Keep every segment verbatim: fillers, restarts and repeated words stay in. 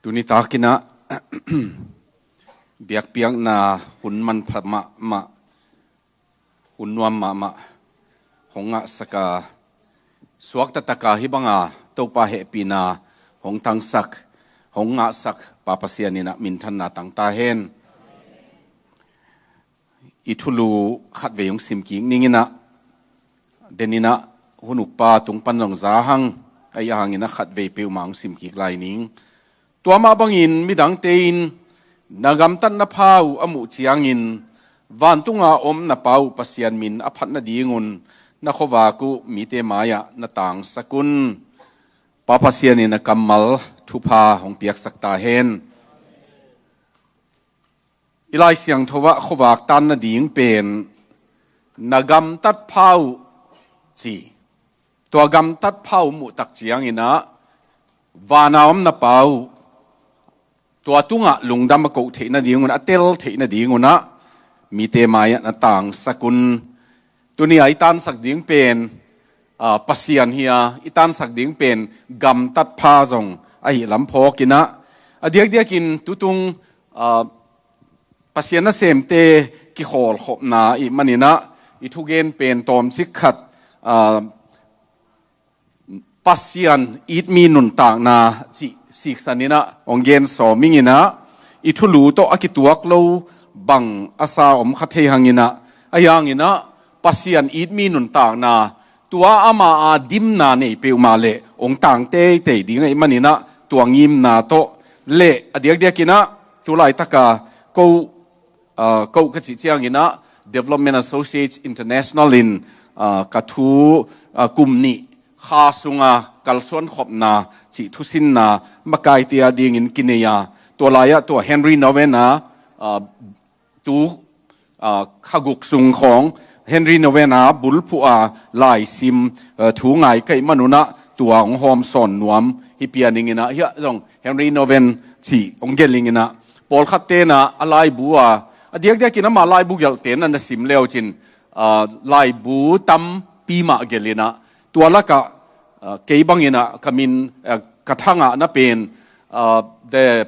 Tuni takinah biakpiakna hun manpha mahmah, hun nuam mahmah hong ngahsaka, suakta taka hih banga Topa hehpihna hong tangsak, hong ngahsak Pa Pasian inah minthanna tangta hen. I thulu khatvei hong simkik ninginah, deninah hun ukpa tung pan zong za hang, ahi hanginah khatvei peuhmah hong simkik lai ning. Tua mah bangin midangte in na gamtatna pha uh a muh ciangin, vantunga om na Pa uh Pasian min a phat nadingun na khuavak uh mite mai-ah na tangsak un. Pa Pasian in a kammal thupha hong piaksak ta hen. I Lai Siangtho ah khuavak tan nading pen na gamtat pha uh ci. Tua gamtat pha uh muhtak cianginah vana om na Pa uh, tua tungah lungdam a koh theih nadingun, a tel theih nadingunah mite mai-ah na tangsak un. Tuni a i tansak ding pen, ah, Pasian hi a, i tansak ding pen gamtat pha zong ahi lam phawkinah, a diakdiakin tutung, ah, Pasian nasemte kikhawlkhopna ih maninah i thugen pen tawmcik khat, ah, Pasian itmi nuntakna cih siksaninah hong gen sawm inginah, i thulu tawh a kituak lo bang a sa om kha thei hanginah, ahi hanginah Pasian itmi nuntakna, tua ama a dimna nei peuhmah le hong tang teitei ding ahi maninah tua ngimna tawh le a diakdiakinah tu laitaka ko, ah, ko ka cih cianginah Development Associates International in, ah, ka thu, ah, kum nih kha sunga kalsuan khopna cih thusinna makaite a dingin kinei a, tua lai-ah tua Henri Nouwen a, ah, tu, ah, kha guk sung khawng Henri Nouwen a bulphuh a laisim, ah, thu ngai ka ih manunah tua hong hawm sawn nuam hi pian inginah, hiah zong Henri Nouwen cih hong gelh inginah, pawlkhat tenah a laibu a, a diakdiakin amah laibu gelhte na na sim leucin, ah, laibu tampi mah gelhinah, tua lakah, ah, kei banginah ka min, ah, ka thangahna pen, ah, The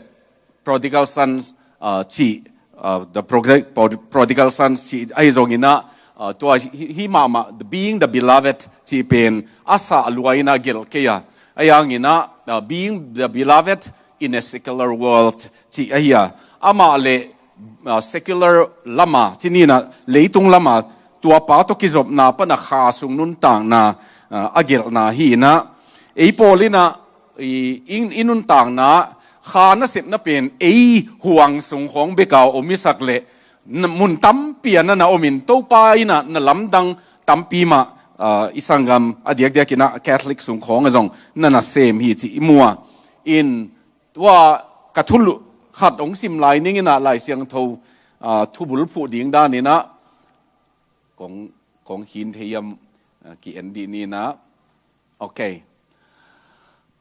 Prodigal Sons, ah, cih, ah, The Prog-, Prod-, Prodigal Sons cih ahi zonginah, ah, tua hi, hi mahmah, the Being the Beloved cih pen a sah lua inah gelh kei a, ahi hanginah, ah, Being the Beloved in a Secular World cih ahi a, amah le, ah, secular lama, cininah leitung lama tua pa tawh kizopna pana kha sung nuntakna, ah, a gelhna hi inah, ei pawl inah i, i, i nuntakna kha nasepna pen ei huang sung khawng beka om i sak le, na, mun tampi a na na omin Topa inah na lamdang tampi mah, ah, i sanggam a diakdiakinah Catholic sung khawng a zong na na sem hi cih i mu a. In tua ka thulu khat hong sim lai ninginah Lai Siangtho, ah, thubulphuh ding daninah kong, kong khin thei hiam, ah, ki-en dih ninah. Ok.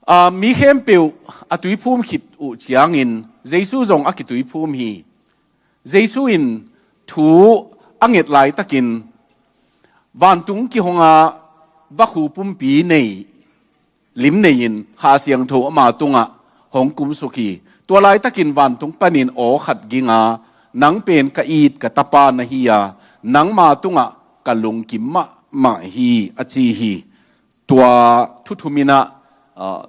Ah, mi khempeuh a tuiphum khit uh ciangin Jesu zong a kituiphum hi. Jesu in thu a nget laitakin vantung kihonga vakhu pumpi nei, lim nei-in Kha Siangtho ama tungah hong kumsuk hi. Tua laitakin vantung panin aw khat ginga, "Nang pen ka it ka tapa na hi a, nangma tungah ka lungkim mahmah hi," a ci hi. Tua thu thuminah, ah,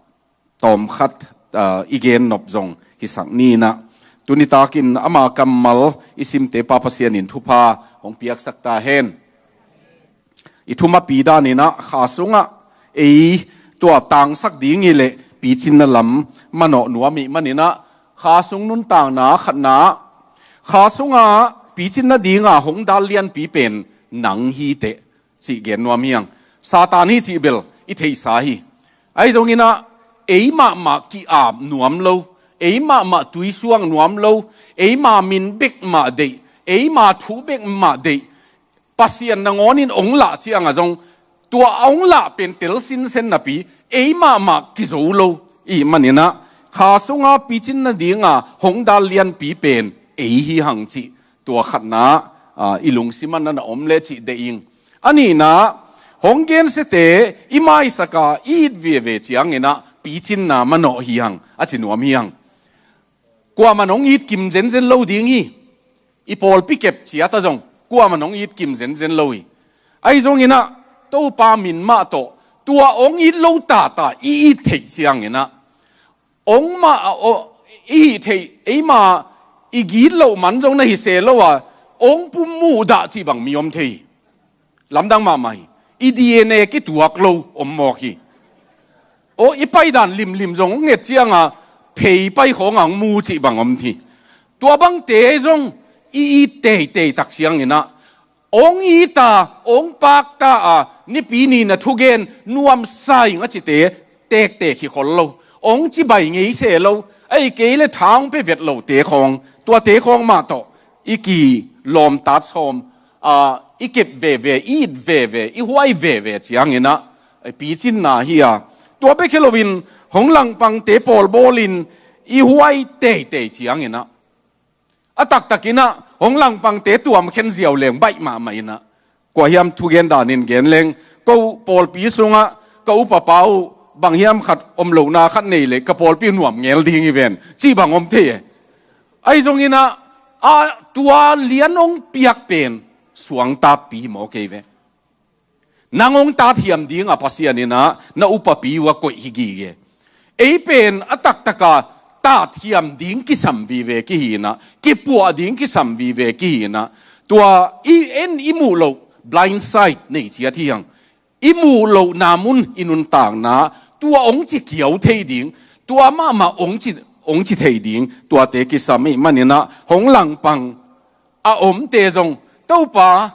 tawmkhat, ah, i gen nop zong hisak ninah, tuni takin ama kammal i simte Pa Pasian in thupha hong piaksak ta hen. I thumapi daninah kha sungah ei tua tangsak ding hi leh picinna lam manawh nuam ih maninah, kha sung nuntakna khatna, kha sungah picin nadinga hong dal lianpi pen nang hi teh cih gen nuam hiang. Satan hi cih bel i theihsa hi. Ahi zonginah ei mahmah ki-ap nuam lo, ei mahmah tuisuak nuam lo, eima min bek mah deih, eima thu bek mah deih, Pasian nangawnin ong lah cianga zong tua a ong lah pen tel sinsen napi ei mahmah kizo lo ih maninah, kha sunga picin nadinga hong dal lianpi pen ei hi hang cih tua khatna, ah, i lungsimah na na om le cih deih ing. A nihna, hong gensiate i maisaka i it viave cianginah picinna manawh hi hang, a ci nuam hi hang. Kuamah nong it kim zenzen lo ding hi. I pawlpi kep ciat ah zong kuamah nong it kim zenzen lo hi. Ahi zongin ah Topa min mah tawh tua hong it lo tata i it theih ciangin ah, hong mah a, aw, i hih theih, eima i gitloh man zong na hi se lo a, hong pum muhdah cih bang mi om thei hi. Lamdang mahmah hi. I D N A kituak lo om mawk hi. Aw, i paidan limlim zong hong nget cianga phei pai khawng a hong mu cih bang om thei hi. Tua bangte zong i it teitei tak ciangin ah, hong it a, hong pakta a, Nipi ni na thugen nuamsa ing a cite tektek hi khol lo. Hong cibai ngei se lo, ahih kei leh tha hong pia vet lote khawng, tuate khawng mah tawh i kilawmtat sawm, a, i kep veve, i it veve, i huai veve ciangin ah, a, picinna hi a. Tua bek hi loin hong langpangte pawlbawlin i huai teitei ciangin ah, a taktakin ah hong langpangte tuam khen ziau leng baih mahmah in ah, kua hiam thugen danin gen leng, ko pawlpi sungah ka upapa uh bang hiam khat om lohna khat nei leh ka pawlpi nuam ngel ding hi ven, cih bang om thei e. Ahi zongin ah, a, tua lian hong piak pen suangtappi maw kei ve. Nang hong tathiam ding a Pasian in ah na upapi uh a koih hi gige. Ei pen a taktaka tathiam ding kisam vive kihi in ah, kipuah ding kisam vive kihi in ah, tua i en i muh loh blind side nei ciat hi hang. I muh lohna mun i nuntakna, tua hong ci kiau thei ding, tua mahmah hong ci, hong ci thei ding, tuate kisam ahih manin ah hong langpang a omte zong, Topa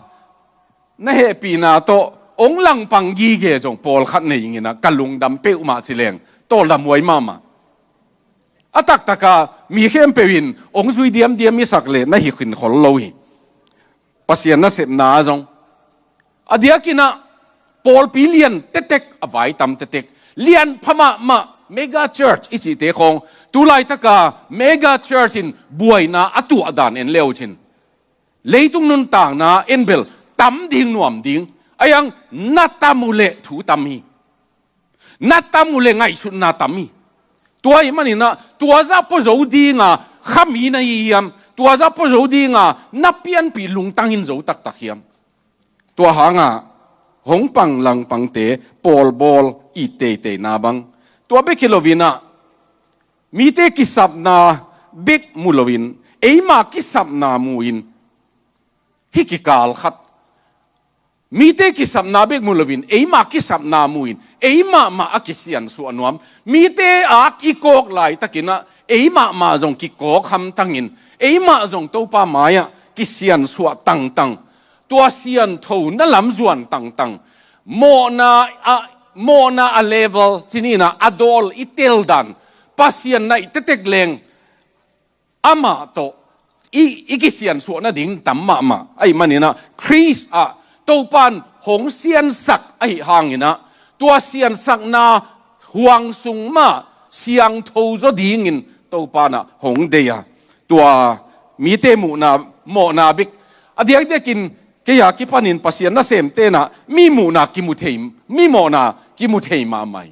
na hehpihna tawh hong langpang gige zong pawlkhat nei ing in ah, ka lungdam peuhmah ci leng tawldam huai mahmah. A taktaka mi khempeuh in hong zui diamdiam i sak leh na hi khin khol lo hi. Pasian nasepna ah zong, a diakin ah pawlpi lian tektek, a vai tam tektek, lian pha mahmah, mega church i cihte khawng, tu laitaka mega church in buaina a tuah dan en le uh cin, leitung nuntakna en bel tam ding nuam ding, ahi hang na tam uh leh thu tam hi. Na tam uh leh ngaihsutna tam hi. Tua ahih manin ah tua zah pua zo dinga kha mi na hi hiam? Tua zah pua zo dinga na pianpih lungtang in zo taktak hiam? Tua hanga hong pang langpangte pawlbawl i teiteina bang, tua bek hi loin ah mite kisapna bek mu loin eima kisapna mu-in, hih kikal khat, mite kisapna bek mu loin eima kisapna mu-in, eimahmah a kisiansuah nuam, mite ak i kawk laitakin ah eimahmah zong kikawk hamtangin, eimah zong Topa mai-ah kisiansuah tangtang, tua sianthona lam zuan tangtang, mawhna a, mawhna a level, ci ni in ah a dawl i tel dan, Pasian naih tektek leng amah tawh i, i kisiansuah nading tam mahmah ahih manin ah, Khrist ah Topa in hong siansak ahih hangin ah, tua siansakna huang sung mah siangtho zaw dingin Topa in ah hong deih a, tua mite muhna, mawhna bek, a diakdiakin kei a kipanin Pasian nasemte in ah mi muhna kimu thei, mi mawhna kimu thei mahmah hi.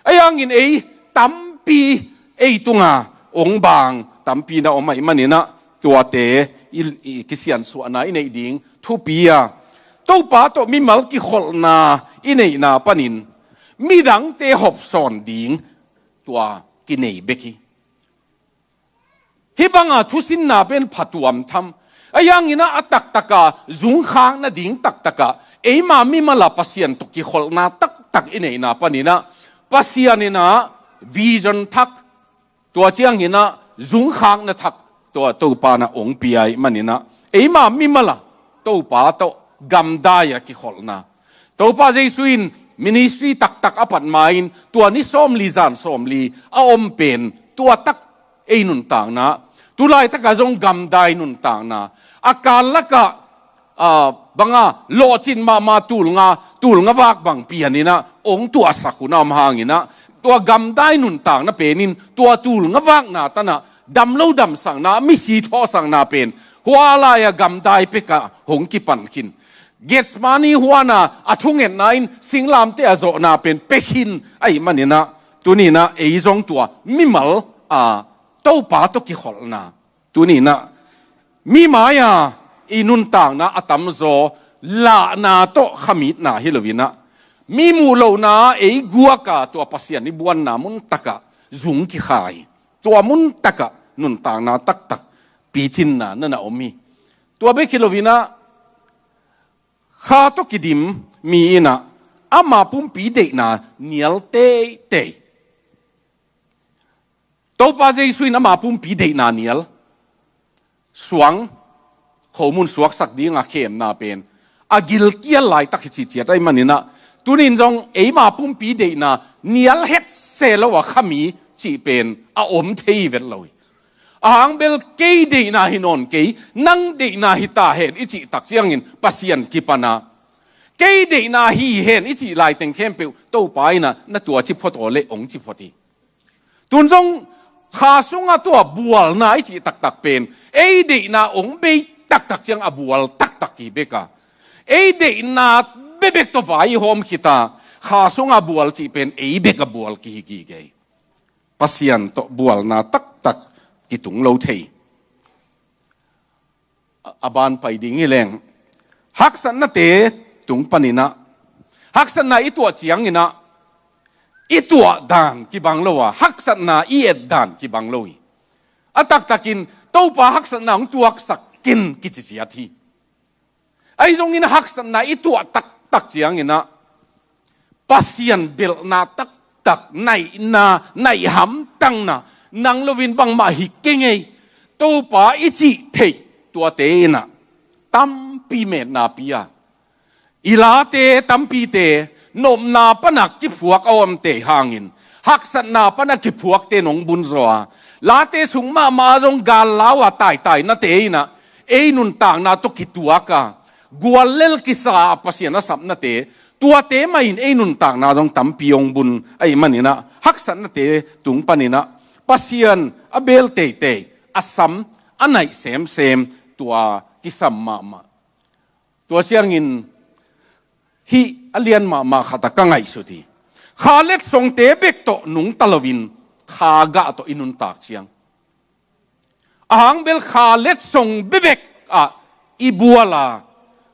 Ahi hangin ei tampi, ei tunga hong bang tampi na om ahih manin ah, tuate i, i kisiansuahna i neih ding thupi a, Topa tawh mimal kikholhna i neihna panin midangte hopsawn ding tua kinei bek hi. Hih banga thusinna pen phatuam tham. Ahi hangin ah a taktaka zungkhak nading taktaka eima mimal a Pasian tawh kikholhna taktak i neihna panin ah, Pasian in ah vision thak, tua ciangin ah zungkhakna thak, tua Topa in ah hong pia ahih manin ah, eima mimal a Topa tawh gamdai a kikholhna. Topa Jesu in ministry taktak a pat ma-in tua ni sawmli zan sawmli a om pen tua tak ei nuntakna, tu laitaka zong gamdai nuntakna, a kal lakah, a, banga lawhcin mahmah tulnga, tulnga vak bang pianin ah hong tuahsak hun a om hangin ah, tua gamdai nuntakna penin tua tulnga vakna tan ah damlo damsakna, misi thawhsakna pen hua lai-a gamdai pekah hong kipan khin. Gethsemane huana a thungetna in singlamteh a zawhna pen pia khin ahih manin ah, tuni in ah ei zong tua mimal a Topa tawh kikholhna. Tuni inah mi mai-a i nuntakna a tamzaw lahna tawh khamitna hi lo inah, mi muh lohna ei guaka tua Pasian i buanna mun takah zung kikhai, tua mun takah nuntakna taktak picinna na na om hi. Tua bek hi lo inah, kha tawh kidim mi inah ama pumpi deihna nial teitei. Topa Jesu in ama pumpi deihna nial, suang, khomun suaksak dinga khemna pen a gilkial laitak hi ciciat ahih maninah, tunin zong eima pumpi deihna nial het se lo a khami cih pen a om thei vet lo hi. A hang bel kei deihna hi nawn kei, nang deihna hi ta hen i cih tak ciangin Pasian kipana, kei deihna hi hen i cih laiteng khempeuh Topa inah na tua ci phot aw leh hong ci phot hi. Tun zong kha sungah tua bualna i cih taktak pen ei deihna hong bei taktak ciang a bual taktak hi bek a, ei deihna bekbek tawh vai i hawm khit a, kha sungah bual cih pen ei bek a bual kihi gige hi. Pasian tawh bualna taktak kitung lo thei. A, a ban pai ding hi leng, haksatnate tung paninah, haksatna i tuah cianginah i tuah dan kibang lo a, haksatna i et dan kibang lo hi. A taktakin Topa haksatna hong tuaksak ken kici ciat hi. Ahi zongin haksatna i tuah taktak cianginah Pasian belhna taktak, naihna, naih hamtangna, nang loin bangmah hi kei ngei, Topa i cih theih tuate inah tampi metna pi a, i late tampite nopna pana kiphuak a omte hangin haksatna pana kiphuakte nong bunzaw a, late sung mahmah zong gal lau a taitainate inah ei nuntakna tawh kituak a, guallel kisa a Pasian a sapnate, tuate mahin ei nuntakna zong tampi hong bun ahih maninah, haksatnate tung paninah Pasian a bel teitei, a sam, a naih semsem tua kisam mahmah. Tua ciangin hih a lian mahmah khat a ka ngaihsut hi. Kha letsongte bek tawh nungta loin kha gah tawh i nuntak ciang, a hang bel kha letsong bekbek ah i bual a,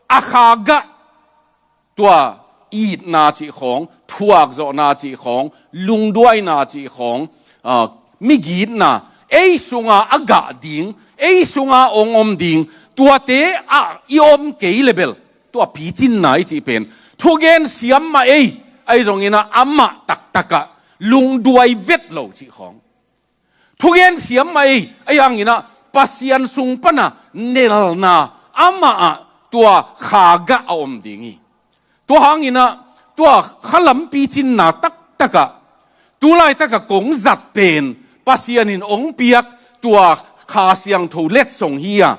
a kha gah, tua itna cih khawng, thuakzawhna cih khawng, lungduaina cih khawng, ah, migitna, ei sunga a gah ding, ei sunga hong om ding, tuate ah i om kei le bel tua picinna i cih pen thugen siam mah ei, ahi zonginah amah taktakah lungduai vet lo cih khawng. Thugen siam mah ei, ahi hanginah Pasian sung pana nelna amah ah tua kha gah a om ding hi. Tua hanginah tua kha lampi cinna taktakah, tu laitakah kong zat pen Pasian in hong piak tua Kha Siangtho letsong hi a,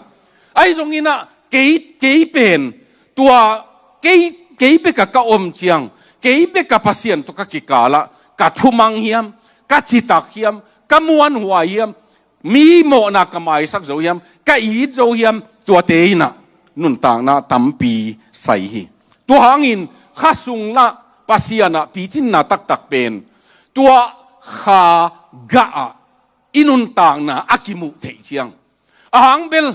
ahi zonginah kei, kei pen tua kei, kei bekah ka om ciang, kei bekah Pasian tawh ka kikalah ka thumang hiam, ka citak hiam, ka muanhuai hiam, mi mawhna ka maisak zo hiam, ka it zo hiam, tuate inah nuntakna tampi sai hi. Tua hangin kha sung lah Pasian ah picinna taktak pen tua kha gah ah i nuntakna a kimuh theih ciang, a hang bel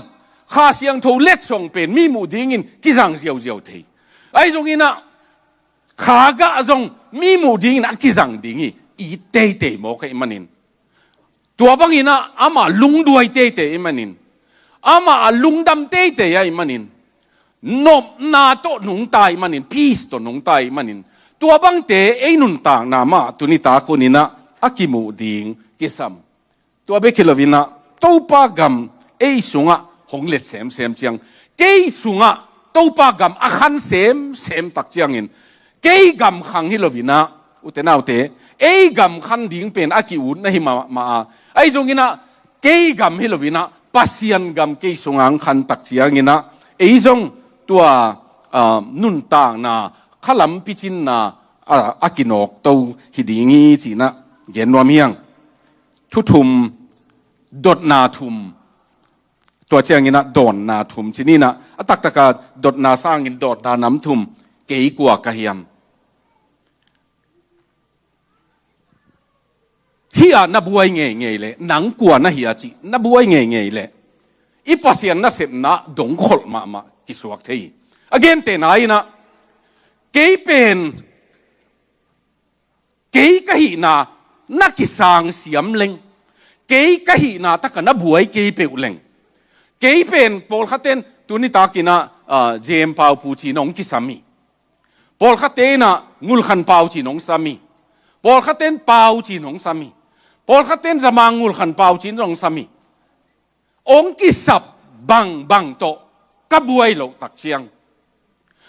Kha Siangtho letsong pen mi muh dingin kizang ziauziau thei. Ahi zonginah kha gah zong mi muh dingin a kizang ding hi, i teitei mawk ahih manin. Tua banginah amah lungduai teitei ahih manin, amah a lungdam teitei ahih manin, nopna tawh nungta ahih manin, peace tawh nungta ahih manin, tua bangte ei nuntakna mah tuni tak huninah a kimuh ding kisam. Tua bek hi loinah Topa gam ei sungah hong let semsem ciang, kei sungah Topa gam a khan semsem tak ciangin, kei gam khang hi loinah, ute naute, ei gam khan ding pen a ki-utna hi mahmah a, ahi zonginah kei gam hi loinah Pasian gam kei sungah hong khan tak cianginah ei zong tua, ah, nuntakna kha lampi cinna, ah, a kinawkto hi ding hi cinah gen nuam hiang. Thu thum, dotna thum. Tua cianginah dawnna thum ci ninah, a taktaka dotna sangin dawnna nam thum, kei kua ka hiam? Hih a na buai ngeingei leh, nang kua na hi a cih na buai ngeingei leh, i Pasian nasepna dongkholh mahmah kisuak thei hi. A gentehna in ah, kei pen, kei ka hihna na kisang siam leng, kei ka hihna tak a na buai kei peuh leng, kei pen pawlkhat ten tuni tak in ah, ah, Jem Pau Pu ci-in hong kisam hi. Pawlkhat ten ah Ngulkhan Pau ci-in hong sam hi. Pawlkhat ten Pau ci-in hong sam hi. Pawlkhat ten Zamang Ngulkhan Pau ci-in hong sam hi. Hong kisap bangbang tawh ka buai loh tak ciang,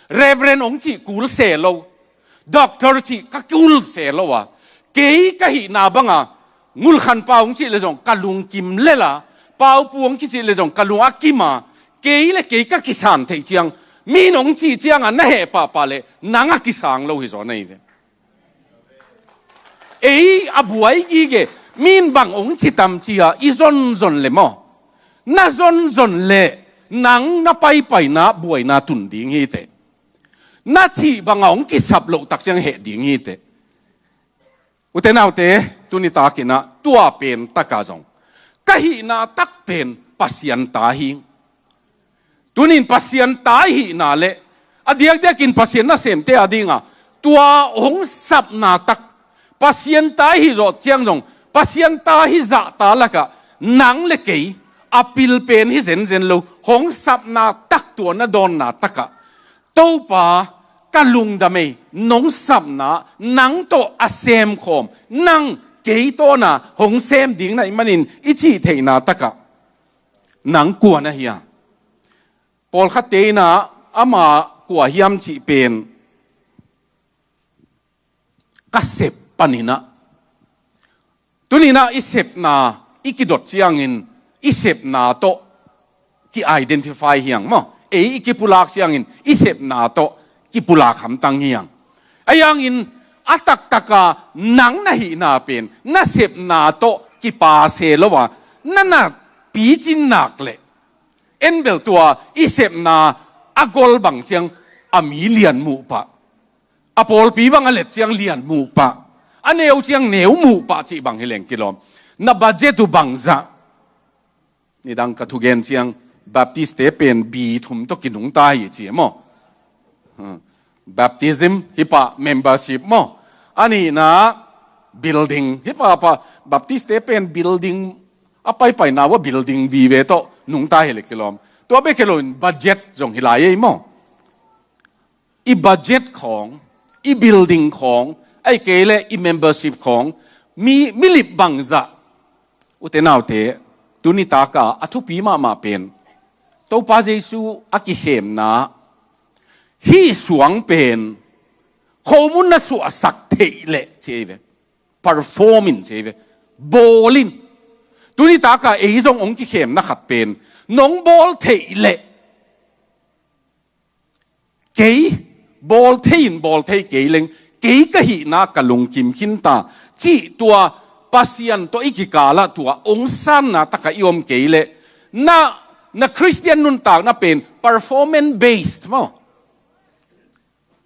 Reverend hong cih kul se lo, Doctor cih ka kul se lo a, kei ka hihna bang a Ngulkhan Pau hong cih leh zong ka lungkim lel a, Pau Pu hong kicih leh zong ka lung a kim a, kei le kei ka kisan theih ciang, mi in hong cih ciang a na heh pahpah leh nang a kisang lo hi zaw na hi ve. Ei a buai gige, mi in bang hong ci tam ci a i zonzon leh maw, na zonzon leh nang na paipaina buaina tun ding hi teh. Na cih bang a hong kisap loh tak ciang heh ding hi teh. U te nau te, tuni tak in ah tua pen tak a zong ka hihna tak pen Pasian ta hi. Tuni in Pasian ta i hihna leh, a diakdiak in Pasian nasemte a ding a, tua hong sapna tak, Pasian ta i hih zawh ciang zong, Pasian ta i hih zahta lak ah, nang le kei a pil pen hi zenzen lo, hong sapna tak, tua na dawnna tak ah, Topa, ka lungdam ei, nong sapna, nang tawh a semkhawm, nang kei tawh na hong sem ding na hih manin i cih theihna tak ah, nang kua na hi a? Pawlkhatte in ah ama kua hiam cih pen ka sep panin ah, tuni in ah i sepna i kidot ciangin i sepna tawh ki-identify hi hang maw. Ei i kipulak ciangin i sepna tawh kipulak hamtang hi hang. Ahi hangin a taktak a nang na hihna pen na sepna tawh kipa se lo a, na na picin nak leh, en bel tua i sepna a gol bang ciang a mi lian muh pah, a pawlpi bang a let ciang lian muh pah, a neu ciang neu muh pah cih bang hi leng kilawm. Na budget uh bangzah? Nidang ka thugen ciang, Baptistte pen bi thum tawh kinungta hi ci e maw. Hmm. Baptism hih pah, membership maw. A nihna building hih pah, pah, Baptistte pen building a paipaina uh a building vive tawh nungta hi leh kilawm. Tua bek hi loin budget zong hi lai ei maw. I budget khawng, i building khawng, ahih kei leh i membership khawng, mi, milip bangzah? U te nau te, tuni tak a a thupi mahmah pen Topa Jesu a kikhemna, hih suang pen khomun na suahsak theih leh ci ei ve. Perform in ci ei ve. Bawl in. Tuni tak a ei zong hong kikhemna khat pen, nong bawl theih leh, kei bawl thei in bawl thei kei leng, kei ka hihna ka lungkim khin ta cih tua Pasian tawh i kikal ah tua hong sanna tak a i om kei leh, na, na Khristian nuntakna pen performance based maw.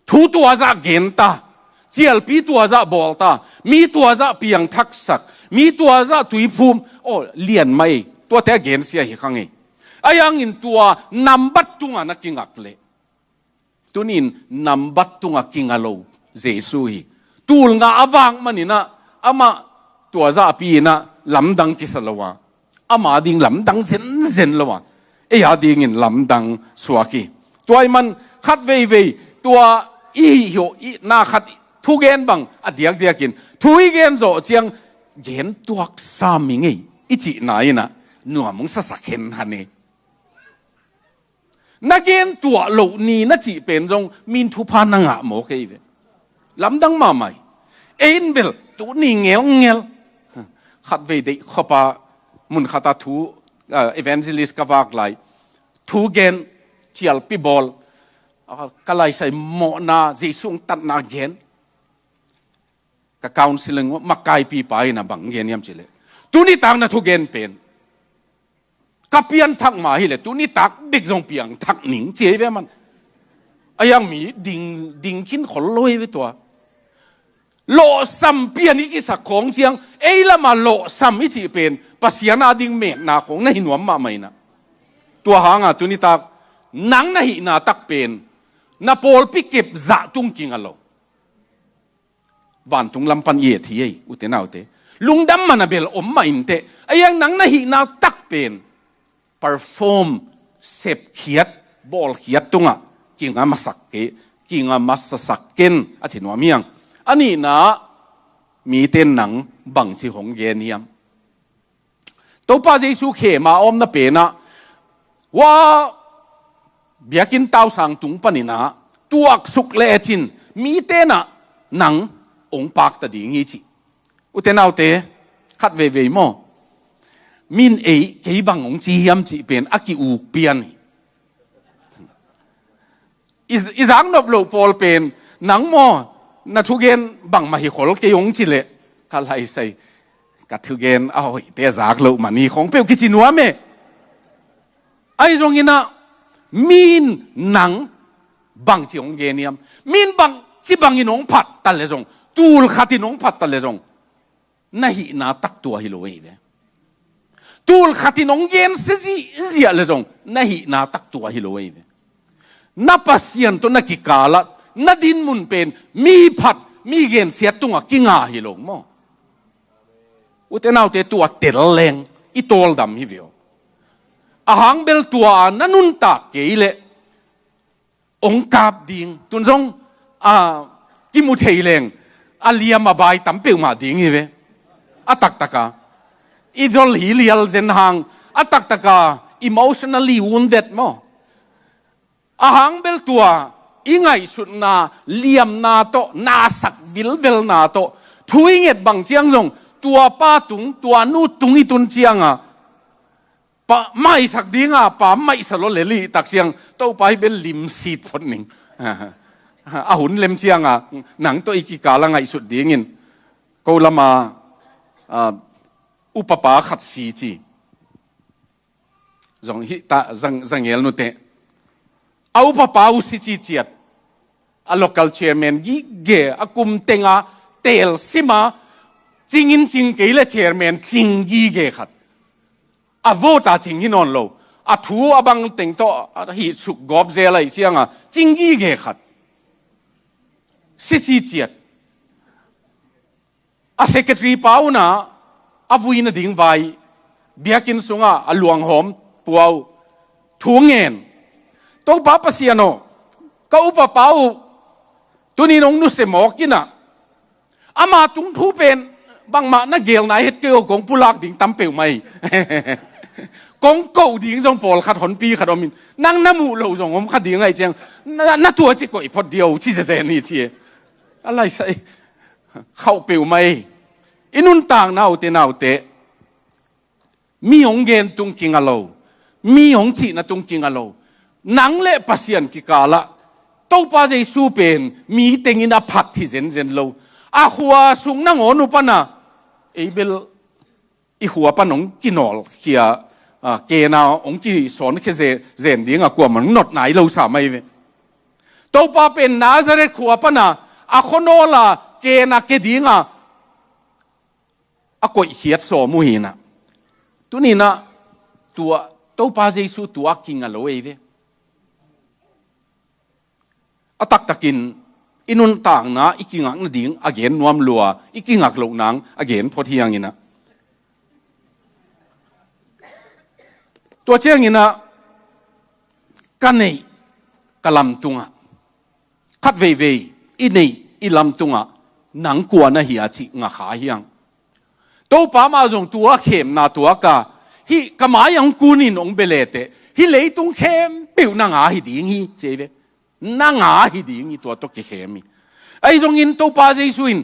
Thu tuazah gen ta, cialpi tuazah bawl ta, mi tuazah piangthaksak, mi tuazah tuiphum, aw, lian mah ei, tuate a gensia hi kha ngei. Ahi hangin tua nambat tungah na kingak leh, tuni in nambat tungah kinga lo Jesu hi. Tul nga a vak manin ah amah tuazahpi in ah lamdang kisa lo a, ama ding lamdang zenzen lo a, ei a dingin lamdang suak hi. Tua ahih man khat veivei tua i hih uh i na khat thugen bang a diakdiakin thu i gen zawh ciang gen tuak sam hi ngei i cihna in ah nuam hong sasak hen han e. Na gen tuah loh ni na cih pen zong min thupha na ngah maw kei ve. Lamdang mahmah hi. Ei in bel tuni ngelngel. Khatvei deih khop a mun khat a thu, ah, evangelist ka vak lai. Thu gen, cialpi bawl. Ah, ka laisai mawhna, Jesu hong tatna gen. Ka counseling uh makaipipa in a bang gen hiam cih leh, tuni tak na thugen pen ka pianthak mah hi leh tuni tak bek zong piangthak ning ci ei ve man. Ahi hang mi ding, ding khin khol lo hi ve tua. Lawhsam pian i kisak khawng ciang, ei lamah lawhsam i cih pen Pasian a ding metna khawng na hi nuam mahmah inah. Tua hanga tuni tak nang na hihna tak pen na pawlpi kep zah tung kinga lo. Vantung lam pan i et hi ei, ute naute. Lungdam mana bel om mah inteh. A iang nang na hihna tak pen perform, sepkhiat, bawlkhiat tungah kinga masak ke, kinga masasak ken a ci nuam hiang. A nihna, mite nang bangci hong gen hiam? Topa Jesu khema a omna penah hua biakinn tausang tung paninah tuaksuk lecin mite nah nang hong pakta ding hi ci. Ute naute, khat veivei maw? Min ei kei bang hong ci hiam cih pen a ki-uk pian hi. I, i zaknop loh pawl pen nang maw, na thugen bangmah hi khol kei hong ci leh, ka laisai, ka thugen a hoihte zak loh man hi khawng peuh kici nuam e. Ahi zonginah min nang bangci hong gen hiam? Min bangci bangin hong phat ta le zong, tul khatin hong phat ta le zong, na hihna tak tua hi lo ei ve. Tul khatin hong gensia zihziah le zong na hihna tak tua hi lo ei ve. Na Pasian tawh na kikalah na dinmun pen mi phat, mi gensiat tungah kinga hi lo maw? Ute naute, tua tel leng i tawldam hi ve aw. A hang bel tua a na nuntak kei leh hong kap ding. Tun zong a kimu thei leng a liam a bai tam peuhmah ding hi ve. A taktaka i zol hi lial zen hang, a taktaka emotionally wounded maw? A hang bel tua i ngaihsutna liamna tawh, nasak vilvelna tawh thu i nget bang ciang zong tua pa tung, tua nu tung i tun cianga pa maisak dinga, pa maisa lo lelih tak ciang Topa hi bel limsit phot ning. A hun lem cianga nang tawh i kikala ngaihsut dingin ko lama, a, upapa khat si ci. Zong hi ta, zang, zangel nute. A upapa uh si ci ciat. A local chairman gige, a kum tenga tel sima, cingin cing kei le chairman cing gige khat. A vote a cing hi nawn lo. A thu a bang teng tawh a hi suk gawp zel ahi cianga cing gige khat. Si ci ciat. A secretary pa una a vui nading vai, biakinn sunga a luanghawm pua uh thu ngen. Topa Pasian aw, ka upapa uh tunin hong nusia mawk inah, ama tung thu pen bangmah na gelna het kei aw, kong pulak ding tam peuhmah hi. Kong koh ding zong pawlkhat honpi khat omin, nang na muh loh zong om kha ding ahi ciang, na, na tua ci koih phot dih aw ci zezen hi ci e. A laisai khauh peuhmah ei. I nuntak naute naute, mi hong gen tung kinga lo, mi hong cihna tung kinga lo. Nang le Pasian kikalah Topa Jesu pen mi tengin a phat hi zenzen lo. A khua sung nangawn uh pana ei bel i khua pan hong kinawlkhia, a, kena hong kisawngkhia ze-, zen dinga kuamah hong notna hi lo sa mai ve. Topa pen Nazareth khua pana a khuanawla kena ke dinga a koihkhiat sawm uh hinah. Tuninah tua Topa Jesu tua kinga lo ei ve. A taktakin i nuntakna i kingak nading a gen nuam lua, i kingak loh nang a gen phot hianginah. Tua cianginah ka neih ka lamtungah, khat veivei i neih i lamtungah nang kua na hi a cih ngakha hiang. Topa mah zong tua khemna tuaka, hih ka mai-ah hong kunin hong bia leteh hih leitung khempeuh nang a hi ding hi ci ei ve. Nang a hi ding hi, tua tawh kikhem hi. Ahi zongin Topa Jesu in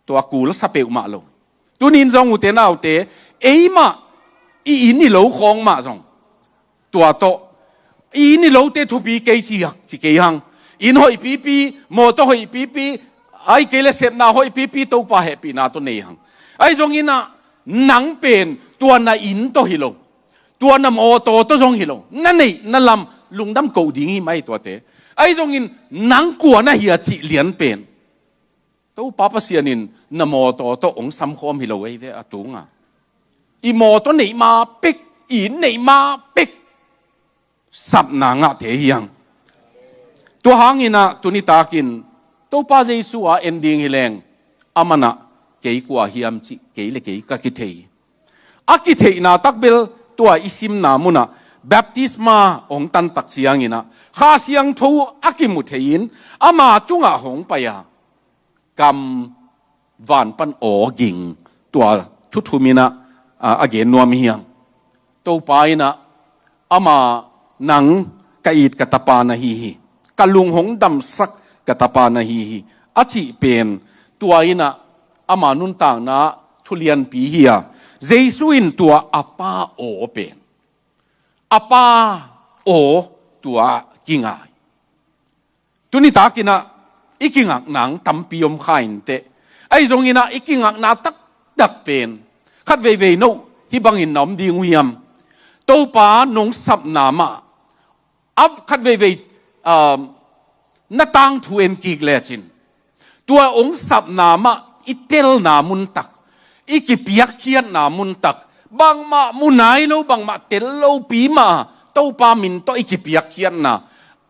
tua kul sa peuhmah lo. Tunin zong ute naute, eimah i inn i lo khawng mah zong tua tawh, i inn i lote thupi kei ci hak ci kei hang. Inn hoihpipi, mawtaw hoihpipi, ahih kei le sepna hoihpipi, Topa hehpihna tawh nei hang. Ahi zonginah nang pen tua na inn tawh hi lo, tua na mawtaw tawh zong hi lo, na neih na lam lungdam koh ding hi mai tuate. Ahi zongin nang kua na hi a cih lian pen Topa Pasian in na mawtaw tawh hong samkhawm hi lo ei ve a tunga. I mawtaw neih ma pek, i inn neih ma pek, sapna ngahte hi hang. Tua hangin ah tuni takin Topa Jesu a en ding hi leng, aman ah kei kua hiam cih kei le kei ka kithei. A kitheihna takbel tua i simna munah baptisma hong tantak ciangin ah Kha Siangtho a kimu thei-in ama tungah hong pai a, kam van pan aw ging, tua thu thumin ah a gen nuam hi hang. Topa in ah ama, "Nang ka it ka tapa na hi hi, ka lung hong damsak ka tapa na hi hi," a cih pen tua in ah ama nuntakna thu lianpi hi a, Jesu in tua a Pa aw pen, a Pa aw tua kingai. Tuni takin ah i kingakna tampi om kha inteh. Ahi zongin ah i kingakna taktak pen, khat veivei no hih bangin na om ding uh hiam? Topa nong sapna mah a khat veivei, um, na tangthu en kik lecin, tua hong sapna mah i telna muntak, i kipiakkhiatna muntak, bangmah mu nai lo, bangmah tel lopi mah, Topa min tawh i kipiakkhiatna,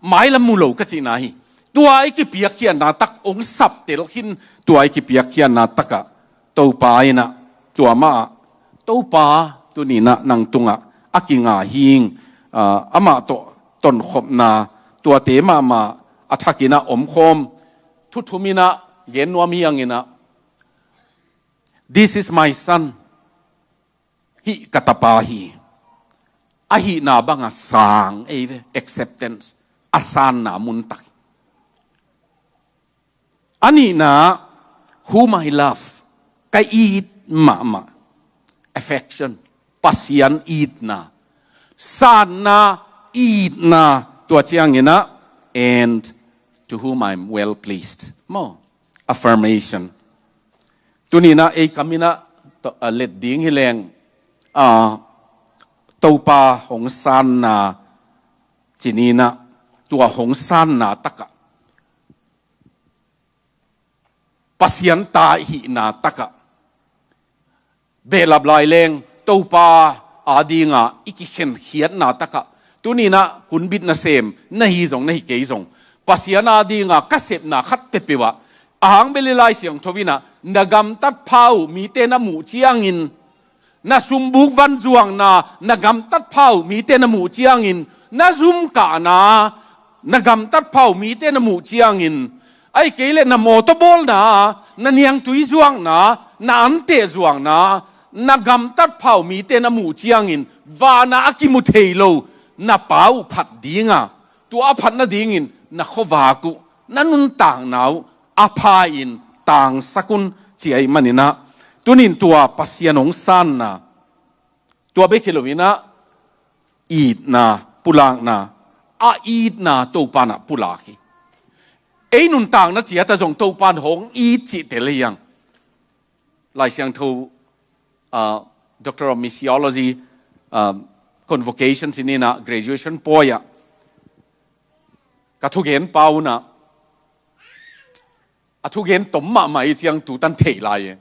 mailam mu lo ka cihna hi. Tua i kipiakkhiatna tak hong sap tel khin, tua i kipiakkhiatna takah Topa in ah tua mah ah, "Topa, tuni in ah nang tungah a kinga hing," ah, amah tawh tonkhopna, tuate mahmah a thakin ah omkhawm thu thumin ah gen nuam hi hangin ah, "This is my son." Hih ka tapa hi. A hihna banga sang ei ve, acceptance, a sanna muntak. A nihna, "Whom I love," ka it mahmah. Affection, Pasian itna, sanna, itna, tua ciangin ah, "And to whom I am well pleased." Maw, affirmation. Tuni in ah ei kam in ah to-, a let ding hi leng, a, Topa hong sanna, ci ni in ah, tua hong sanna takah, Pasian ta i hihna takah, behlap lai leng Topa adinga i kikhenkhiatna takah, tuni in ah kunbit nasem na hi zong, na hi kei zong, Pasian adinga ka sepna khat peuhpeuh ah, a hang bel i Lai Siangtho in ah, "Na gamtat pha uh mite na muh ciangin, na sumbuk van zuakna, na gamtat pha uh mite na muh ciangin, na zum kahna, na gamtat pha uh mite na muh ciangin, ahih kei leh na mawtaw bawlna, na niangtui zuakna, na anteh zuakna, na gamtat pha uh mite na muh ciangin, vanah a kimu thei lo na Pa uh phat dinga, tua a phat nadingin na khuavak uh, na nuntakna uh a pha-in tangsak un," ci ahih manin ah, tuni in tua Pasian hong sanna, tua bek hi lo in ah, itna, pulakna, a itna Topa in ah pulak hi. Ei nuntakna ciat ah zong Topa in hong it cih tel hi hang. Lai Siangtho, ah, Doctor of Missiology, ah, convocation ci ni in ah, graduation pawi ah ka thugenpa un ah, a thugen tom mahmah i ciang tu tan thei lai e.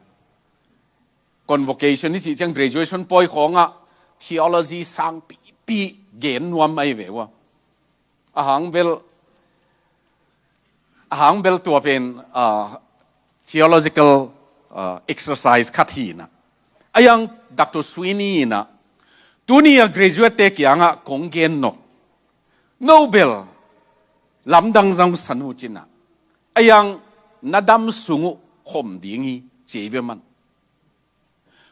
Convocation i cih ciang graduation pawi khawngah theology sangpipi gen nuam ahi ve uh a. A hang bel, a hang bel tua pen, ah, theological, ah, exercise khat hi in ah. A yang Doctor Sweeney in ah, "Tuni a graduate te kiangah kong gen nop. No bel lamdang zong sa nu cin ah, a yang na dam sung uh khom ding hi," ci ei ve man.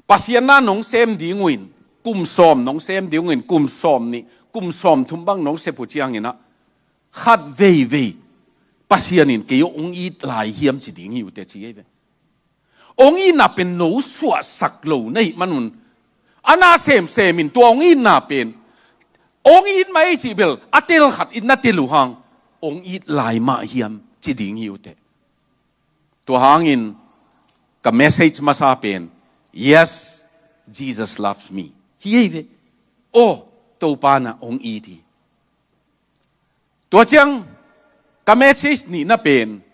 Pasian na nong sem ding uh in, kum sawm nong sem ding uh in, kum sawm nih, kum sawm thum bang nong sep uh ciangin ah, khat veivei Pasian in kei hong it lai hiam ci ding hi uh teh ci ei ve. Hong itna pen no suahsak lo na hih manun, a na semsem in tua hong itna pen, hong it mah ei cih bel a tel khat in na tel uh hang, hong it lai mah hiam ci ding hi uh teh. Tua hangin ka message masa pen, "Yes, Jesus loves me," hi ei ve. Aw, Topa in ah hong it hi. Tua ciang ka message nihna pen,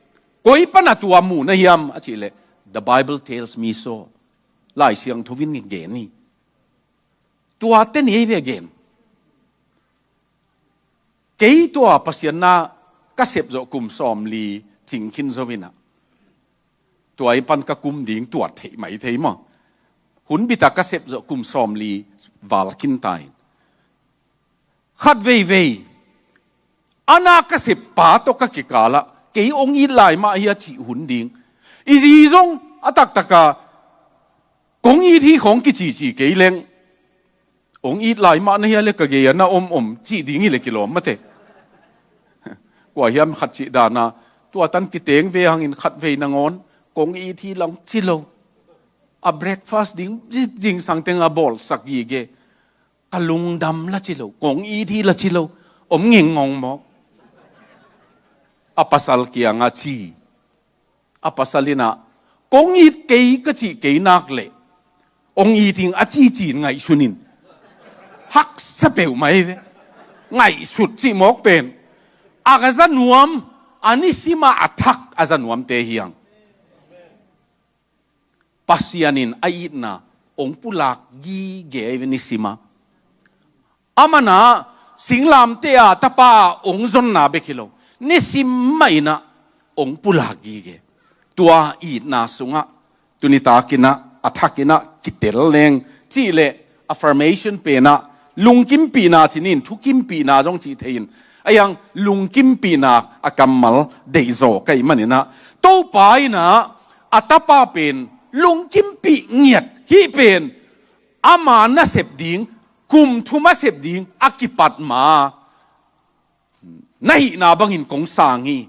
Koi pana tua mu na hiam a cih leh, "The Bible tells me so." Lai Siangtho in gen hi. Tua te ni ei ve gen. Kei tua Pasian na ka sep zawh kum sawmli cingkhin zo inah, tua i pan ka kum ding tuat theih mai thei maw? Hun bita ka sep zawh kum sawmli val khin ta in, khat veivei a na ka sep pa tawh ka kikalah kei ong it lai mah hi a cih hun ding. I zi zong a taktaka kong it hi khawng kicici kei leng, ong it lai mah na hia le ka gei a na om om cih ding hi le kilawm mate. Kua hiam khat cih dana, tua tan kiteng ve hangin khat vei nangawn kong it hi lang ci lo. A breakfast ding, zingsang teng a bawlsak gige. Ka lungdam la ci lo, kong it hi la ci lo. Om ngengngong maw? A pasal kianga ci. A pasal inah, "Kong it kei ka cih kei nak leh ong it ing," a cici in ngaihsun in. Haksa peuhmah hi ve. Ngaihsut cih mawk pen a ka za nuam, a nisima a thak a za nuamte hiang. Pasian in a itna ong pulak gige hi ve nisima. Amana singlamteh a tapa ong zonna bek hi lo, nisim mah inah ong pulak gige. Tua itna sungah tuni takinah a thakinah kitel leng cih leh affirmation penah lungkimpihna cinin thukimpihna zong cih thei in, a hiang lungkimpihna a kammal deihzaw ka ih maninah Topa inah a tapa pen lungkimpih ngiat hih pen ama nasep ding, kum thum a sep ding a kipat ma na hihna bangin kong sang hi.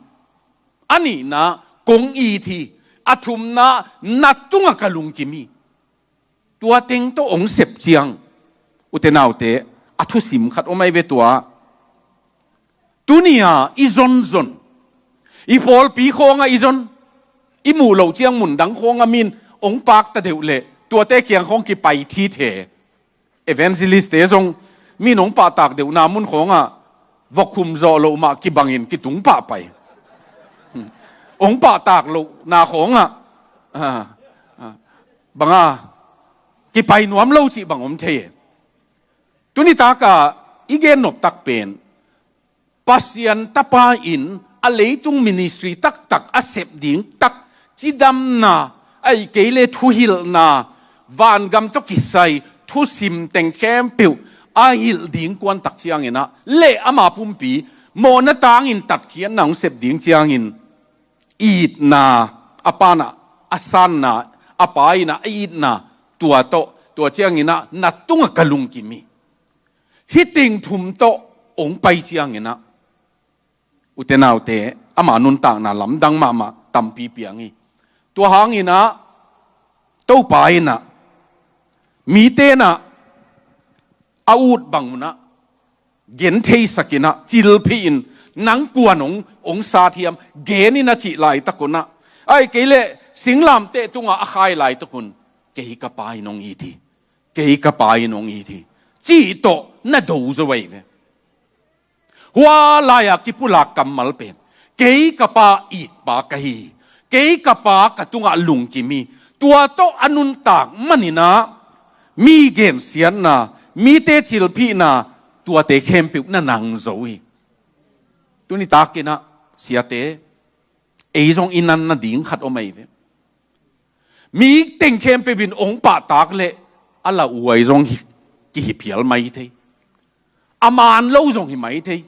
A nihna kong it hi. A thumna na tungah ka lungkim hi. Tua teng tawh ong sep ciang, ute naute, a thusim khat om ahi ve tua. Tuni-a i zonzon, i pawlpi khawngah i zon, i muh loh ciang mundang khawngah min ong pakta deuh leh tuate kiang khawng kipai thithe. Evangelist-te zong min ong pahtak deuhna mun khawngah vok khum zawh loh mah kibangin kitung pahpai. Ong pahtak lohna khawngah, ah, ah, banga kipai nuam lo cih bang om thei e. Tuni takah i gen noptak pen Pasian tapa in a leitung ministry taktak a sep ding tak, cidamna, ahih kei le thuhilhna, vangam tawh kisai thusim teng khempeuh a hilh ding kuantak cianginah le ama pumpi mawhna tangin tatkhiatna hong sep ding ciangin itna, a panah a sanna, a pa inah a itna, tua tawh, tua cianginah na tungah ka lungkim hi. Hih teng thum tawh ong pai cianginah, ute naute, ama nuntakna lamdang mahmah tampi piang hi. Tua hanginah Topa inah mite inah a ut bang unah gentheisakinah cilphihin, nang kuan ong, ong sat hiam, genin a cih laitak unah, ahih kei leh singlamteh tungah a khai laitak un, kei ka pa in ong it hi, kei ka pa in ong it hi, cih tawh na do zo ahi ve. Hua lai-a kipulak kammal pen, kei ka pa itpa ka hi hi, kei ka pa ka tungah lungkim hi. Tua tawh a nuntak maninah mi gensiatna, mite cilphihna, tuate khempeuh na nang zo hi. Tuni takinah siate, ei zong i nan nading khat om ahi ve. Mi teng khempeuh in ong pahtak leh a lauhuai zong hi, kihi phial mai thei. A man lo zong hi mai thei.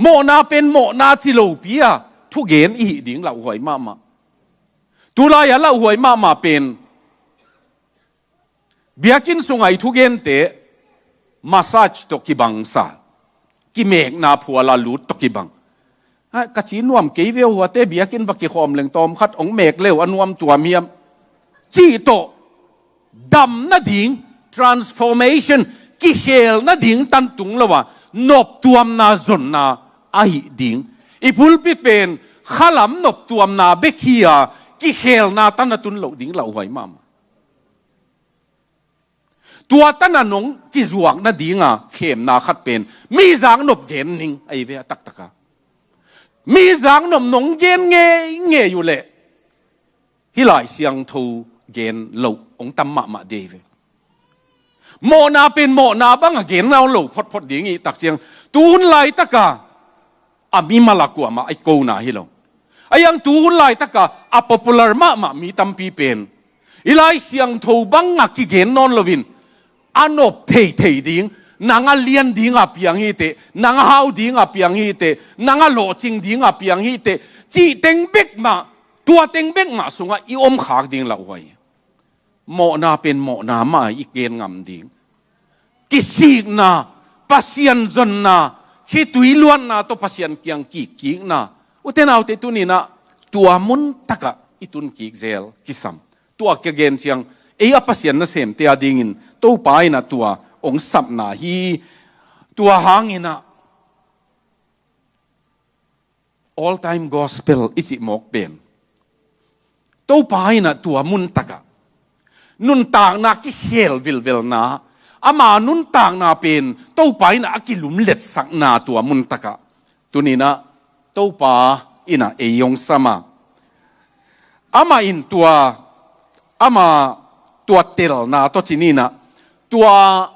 Mawhna pen mawhna ci lopi-a thugen i hih ding lauhuai mahmah. Tulai-a lauhuai mahmah pen biakinn sungah i thugente massage tawh kibangsa, kimekna phuala lut tawh kibang. "Ha, ka ci nuam kei ve uh, huate biakinn va kikhawm leng tawm khat ong mek le uh a nuam tuam hiam," cih tawh dam nading, transformation, kikhel nading tan tung lo a, noptuamna zonna ahih ding. I pulpit pen khalam noptuamna bek hi-a, kikhelna tan a tun loh ding lauhuai mahmah. Tua tana nong kizuak nadinga khemna khat pen mizak nop gen ning ahi ve a taktaka. Mi zaknop nong gen ngeingei uh leh hih Lai Siangtho gen loh hong tam mahmah dei ve. Mawhna pen mawhna bang a gen nawn lo photphot ding i tak ciang, tu hun laitaka a mimal a kuamah a i kona hi lo. A iang tu hun laitaka a popular mahmah mi tampi pen hih Lai Siangtho bang a kigen nawn loin a nop theithei ding, nang a lian ding a piang hi teh, nang a hau ding a piang hi teh, nang a lawhcing ding a piang hi teh, cih teng bek mah, tua teng bek mah sungah i om khak ding lauhuai. Mawhna pen mawhna mah i gen ngam ding. Kisikna, Pasian zonna, khitui luatna tawh Pasian kiang kikkikna. Ute naute, tuninah tua mun takah i tun kik zel kisam. Tua ka gen ciang, ei a Pasian nasemte a dingin Topa inah tua hong sapna hi. Tua hanginah all time gospel i cih mawk pen, Topa inah tua mun takah nuntakna kikhel vilvelna, ama nuntakna pen Topa inah a kilumletsakna tua mun takah tuninah Topa inah ei hong sam a, amah in tua, ama tua telna tawh ci ninah, tua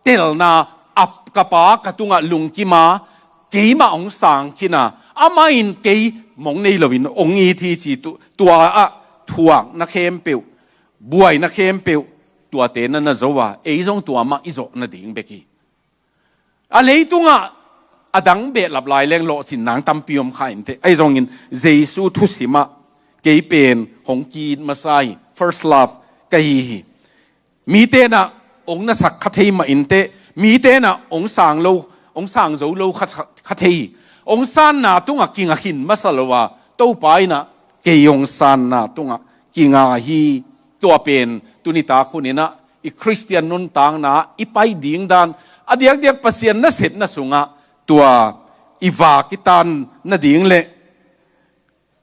telna a ka Pa ka tungah lungkima, keimah hong sang khin a, amah in kei mong nei loin hong it hi ci tu, tua ah thuakna khempeuh, buaina khempeuh, tuate na na zo a, ei zong tua mah i zawh nading bek hi. A leitungah a dang behlap lai leng lawhcin nang tampi om kha inteh. Ahi zongin Jesu thusimah kei pen hong ki-it masa hi, first love ka hi hi. Mite inah hong nasak kha thei mah inteh, mite inah hong sang lo, hong sang zo lo kha, kha thei hi. Hong sanna tungah kinga khin masa lo a, Topa inah kei hong sanna tungah kinga hi. Tua pen tunitak huninah i Khristian nuntakna i pai ding dan, a diakdiak Pasian nasetna sungah tua i vak i tan nading le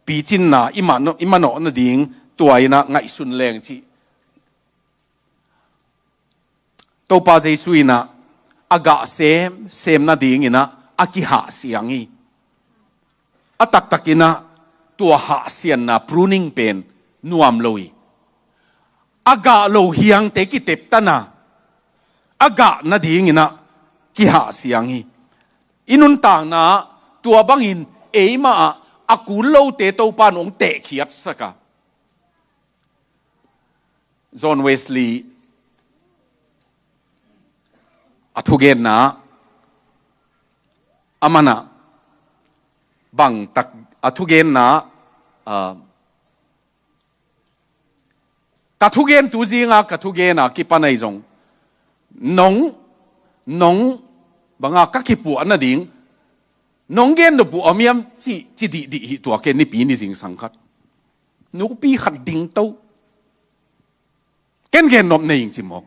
picinna i manawh, i manawh nading tua inah ngaihsun leng cih. Topa Jesu inah a gah sem, sem nadinginah a kihahsiang hi. A taktakinah tua hahsianna, pruning pen nuam lo hi. A gah lo hiangte kiteptana, a gah nadinginah kihahsiang hi. I nuntakna tua bangin eimah ah a kul lote Topa in hong tehkhiatsaka. John Wesley a thugenna, amanah bangtak a thugenna, ah, ka thugen tu zinga ka thugena kipan ahi zong, nong, nong banga ka kipuah nading, nong gen nop uh om hiam ci, ci dihdih hi tua ken nipi ni zingsang khat. Nupi khat dingto. Ken gen nop nei ing ci mawk.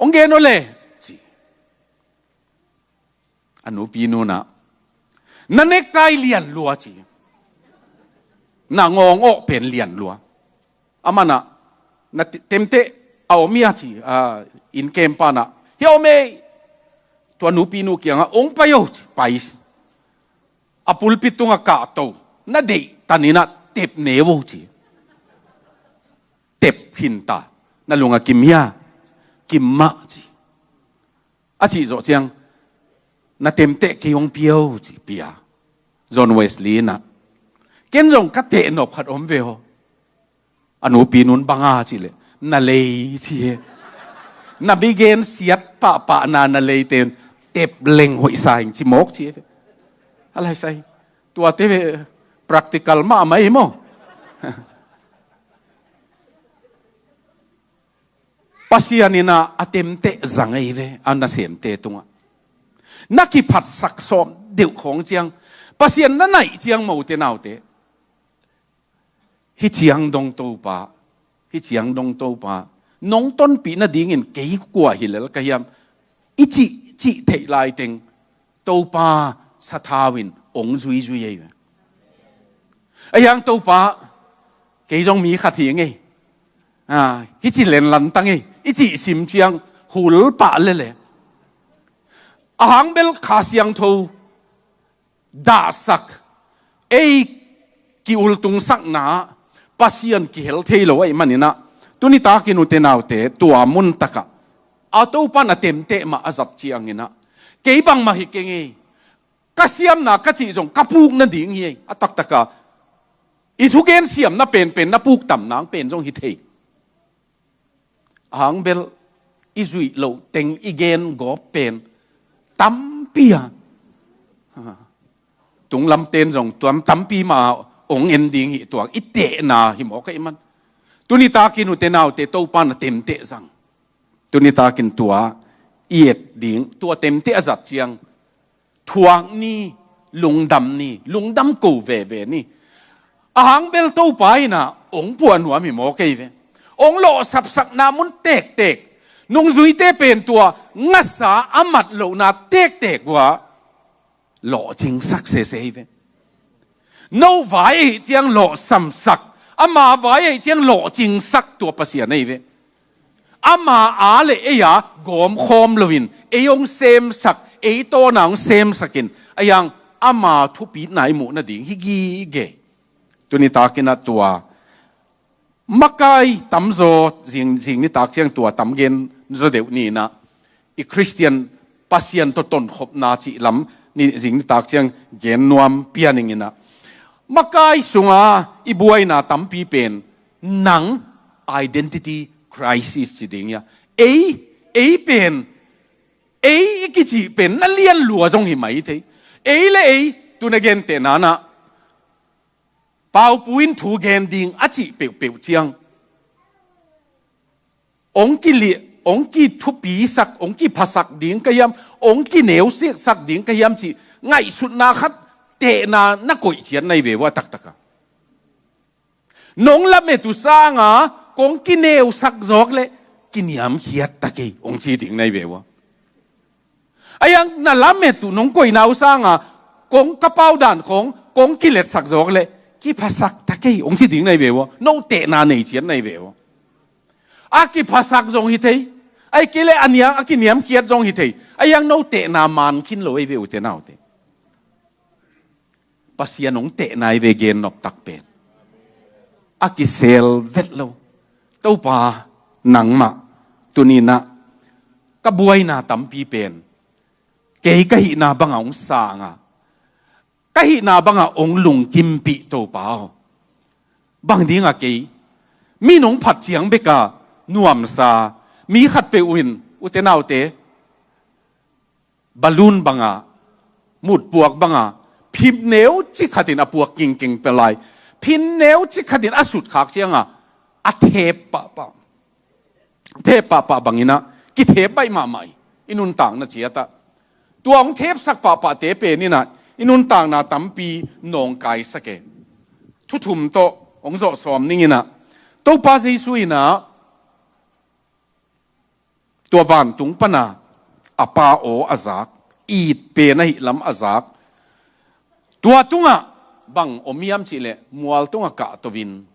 Hong gen aw le ci. A nupi nu inah, na nektai lian lua ci. Na ngawng awh pen lian lua. Amanah, na te-, temteh a om hia ci, a, inn kempa inah, hia om ei. Tua nupi nu kiangah, hong pai o ci, pai. A pulpit tungah kahto, na deih taninah tep ne vo ci. Tep khinta, na lungah kim hia, kim mah ci. A cih zawh ciang, na temteh kei hong pia o ci, pia. John Wesley inah, ken zong ka tehnop khat om ve aw. A nupi nun banga ci leh, na lei ci hi. Na mi gensiat pahpahna na leite tep leng hoihsa ing ci mawk ci hi. A laisai. Tuate ve practical mahmah hi maw. Pasian inah a temteh zang ei ve, a nasemte tungah. Na kiphatsak sawm deuh khawng ciang, Pasian na naih ciang, mote naute, hih ciang dong Topa, hih ciang dong Topa, nong tonpih nadingin kei kua hi lel ka hiam? I cih, cih theih laiteng Topa sathau in hong zuizui ei ve. A hiang Topa, kei zong mi khat hi ngei. Ah, hih ci lenlantang ei. I cih sim ciang hul pah lele. A hang bel Kha Siangtho dahsak, Ei ki-ultungsakna Pasian kihel thei lo ahih manin ah, tuni takin ute naute, tua mun takah a Topa na temteh mah a zat ciangin ah, kei bangmah hi keng ei, ka siamna ka cih zong ka puk nading hi ei, a taktakah i thugen siamna penpen na puk tam nang pen zong hi thei. Ahang bel i zuih loh teng i gen gawp pen tampi a, tunglam ten zong tuam tampi mah ong en ding hi tuang i tehna hi mawk ahih man. Tuni takin ute naute, Topa na temteh zang. Tuni takin tua i et ding, tua temteh a zat ciang thuak ni, lungdam ni, lungdam ko veve ni. Ahang bel Topa in ah ong puah nuam hi mawk ei ve. Ong lawhsapsakna mun tektek, nungzuite pen tua ngasa a mat lohna tektek uh ah lawhcingsak sese hi ve. No vai ahih ciang lawhsamsak, ama vai ahih ciang lawhcingsak tua Pasian ahi ve. Ama a le ei a gawmkhawm loin ei hong semsak, ei tawna hong semsakin, a hiang ama thupitna i muh nading hi gige. Tuni takin ah tua makai tamzaw zing, zing nitak ciang tua tam gen zaw deuh ni in ah, i Khristian Pasian tawh tonkhopna cih lam ni, zing nitak ciang gen nuam pianing in ah, makai sunga i buaina tampi pen nang identity crisis ci ding ia. Ei, ei pen, ei i kicih pen na lian lua zong hi mai thei. Ei le ei, tuna gentehna in ah, Paupu in thu gen ding a cih peuhpeuh ciang ong kili, ong kithupisak, ong kiphasak ding ka hiam, ong kineusiksak ding ka hiam cih ngaihsutna khat, tehna na koih ciat na hi ve uh a taktakah. Nong lamet uh sanga kong kineusak zawk le kiniamkhiat ta kei, ong ci ding na hi ve uh a. A hiang na lamet uh nong koihna uh sanga kong ka pau dan khong kong kiletsak zawk le kiphasak ta kei, ong ci ding na hi ve uh a. No tehna nei ciat na hi ve uh a. A kiphasak zong hi thei, ahih kei leh a niam, a kiniamkhiat zong hi thei. A hiang no tehna man khin lo ei ve ute naute. Pasian hong tehna hi ve, gen noptak pen a kisel vet lo. Topa, nangmah tuni in ah ka buaina tampi pen kei ka hihna banga hong sang a, ka hihna banga hong lungkimpih Topa aw. Bang dinga kei, mi nong phat ciang beka nuamsa, mi khatpeuh uh in, ute naute, balloon banga, mutpuak banga, phim neu cik khatin a puak kingking pia lai, phim neu cik khatin a sut khak cianga a thep pahpah, thep pahpah bangin ah kithep baih mahmah hi, i nuntakna ciatah. Tua hong thepsak pahpahte pen in ah i nuntakna tampi nawngkaisak e. Thuthum tawh hong zawh sawm ning in ah, Topa Jesu in ah tua vantung pana a Pa aw a zak, it pen ahih lam a zak. Tua tungah bang om hiam cih leh mual tungah kahto in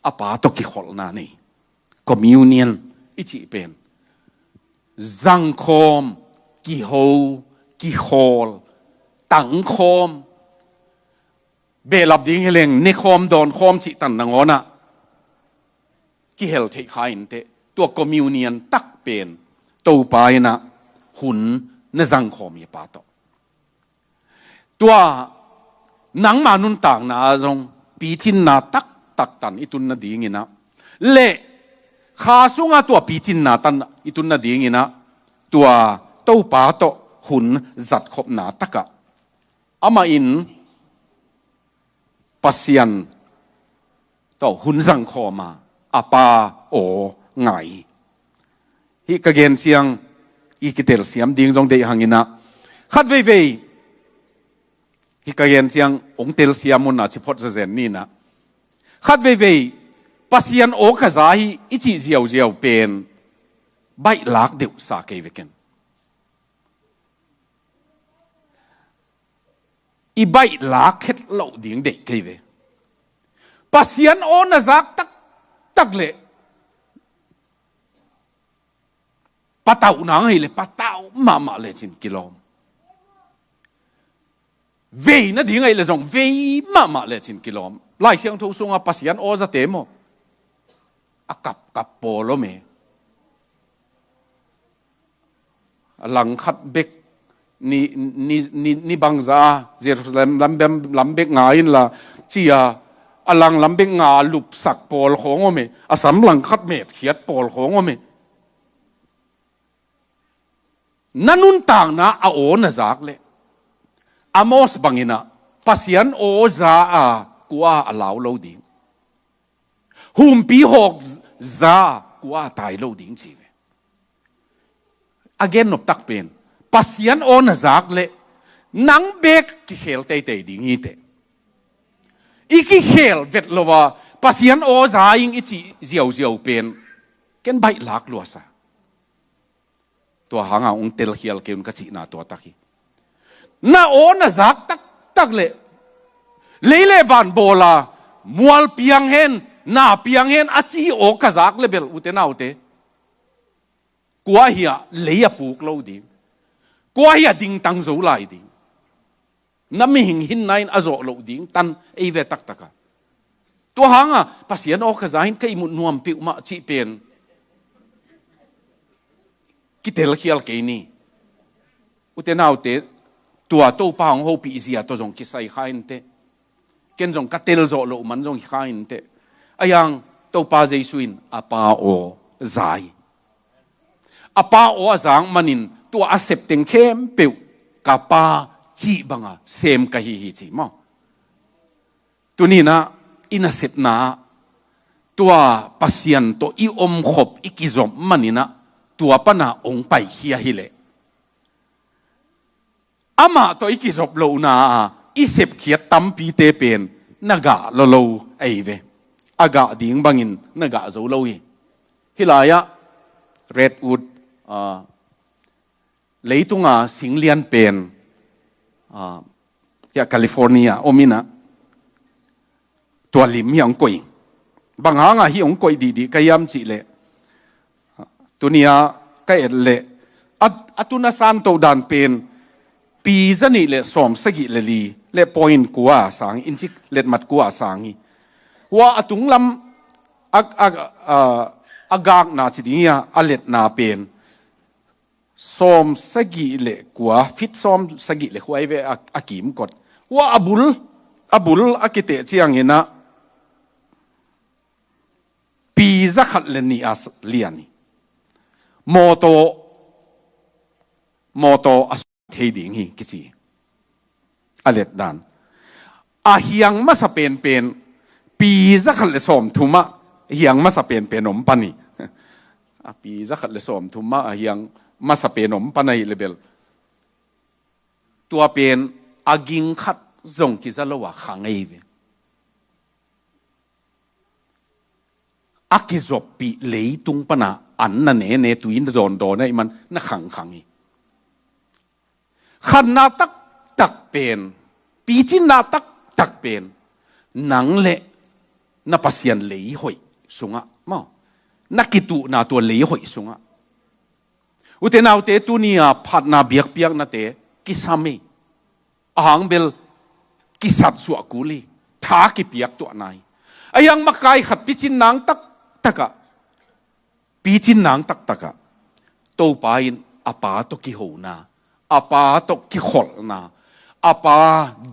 a Pa tawh kikholhna nei. Communion i cih pen zangkhawm, kiho, kikhawl, tangkhawm, behlap ding hi leng nekhawm dawnkhawm cih tan nangawnah kihel theih kha inteh. Tua communion tak pen Topa in ah hun na zangkhawm hi a Pa tawh. Tua nangma nuntakna ah zong picinna taktak tan i tun nadingin ah, le kha sunga tua picinna tan i tun nadingin ah, tua Topa tawh hun zatkhopna takah amah in Pasian tawh hun zangkhawm a, a Pa aw ngai hi. Hih ka gen ciang i kitelsiam ding zong deih hangin ah, khat veivei, hih ka gen ciang hong telsiam un a, ci phot zazen ni in ah, khat veivei Pasian aw ka za hi i cih ziauziau pen baih lak deuh sa kei ve ken. I baih lak khet loh ding deih kei ve. Pasian aw na zak taktak leh patauh nang hi leh patauh mahmah lecin kilawm. Vei nading ahih leh zong vei mahmah lecin kilawm. Lai Siangtho sungah Pasian aw zate maw, a kapkap pawl om e. A langkhat bek ni, ni, ni, ni bangza Jerusalem lam, lam bek nga inla, ci-a a lang lam bek nga lupsak pawl khawng om e. A sam langkhat metkhiat pawl khawng om e. Na nuntakna a aw na zak leh Amos bangin ah Pasian aw za a kua a lau lo ding, humpi hawk za a kua a tai lo ding ci ve. A gen noptak pen, Pasian aw na zak leh nang bek kikhel teitei ding hi teh. I kikhel vet lo a Pasian aw za ing i cih ziauziau pen ken baih lak luasa. Tua hanga hong telkhial kei un ka cihna tua tak hi. Na aw na zak taktak leh, lei le van bawl a, mual piang hen, na piang hen a ci aw ka zak leh bel, ute naute, kua hi a lei a puk lo ding, kua hi a dingtang zo lai ding. Na mihing hinna in a zawh loh ding tan ei ve taktaka. Tua hanga Pasian aw ka za in ka ihmut nuam peuhmah cih pen kitelkhial kei ni. Ute naute, tua Topa hong hopih zia tawh zong kisai kha inteh. Ken zong ka tel zawh loh man zong hi kha inteh. A hiang Topa Jesu in a Pa aw za hi. A Pa aw a zak manin tua a sep teng khempeuh ka Pa cih banga sem ka hi hi ci maw. Tuninah i nasepna ah tua Pasian tawh i omkhop i kizop maninah tua pana hong paikhia hileh amah tawh i kizop lohna a i sepkhiat tampite pen na gah lo lo ei ve. A gah ding bangin na gah zo lo hi. Hih lai-ah Redwood, ah, leitunga singlian pen, ah, hiah California om inah tua lim hiah hong koih. Bang hanga hih hong koih dihdih ka hiam cihleh, tunia ka et leh a, a tuna santoh dan pen pi zanih le sawm sagih le li le point kua a sang hi, inchik letmat kua a sang hi. Hua a tunglam a, a, a, a gakna ci ding hi a, a letna pen sawm sagih le kua, fit sawm sagih le kua hi ve a, a kimkot. Hua a bul, a bul a kiteh cianginah pi zakhat le nih a lian hi. Mawtaw, mawtaw a thei ding hi kici. A letdan a hiang masa penpen pi zakhat le sawmthum ah hiang masa penpen om pan hi. A pi zakhat le sawmthum ah a hiang masa pen om pan ahi le bel tua pen a ging khat zong kiza lo a khang ei ve. A kizoppih leitung pana an na nene tui na dawndawn a i man na khangkhang hi. Khanna taktak pen, picinna taktak pen nang le na Pasian lei hoih sungah maw, na kituhna tua lei hoih sungah. Ute naute, tuni a phatna biakpiaknate kisam hi. A hang bel kisatsuah kul hi. Tha kipiak tuahna hi. A hiang makai khat picin nang taktakah, picin nang taktakah Topa in a Pa tawh kihona, a Pa tawh kikholhna, a Pa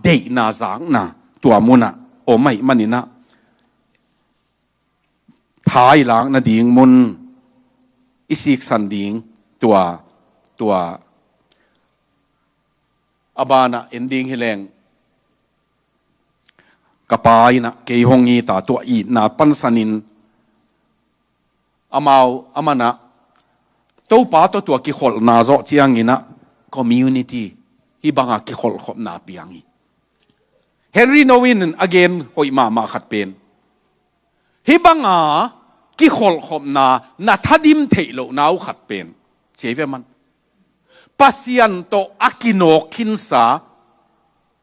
deihna zakna tua munah om ahih maninah tha i lak nading mun i siksan ding tua, tua a banah en ding hileng ka Pa innah kei hong it a tua itna pansanin amau a manah Topa tawh tua kikholhna zawh cianginah community hih banga kikholhkhopna piang hi. Henry Nouwen in a gen hoih mahmah khat pen hih banga kikholhkhopna na thadim theih lohna uh khat pen ci ei ve man. Pasian tawh a kinawk khinsa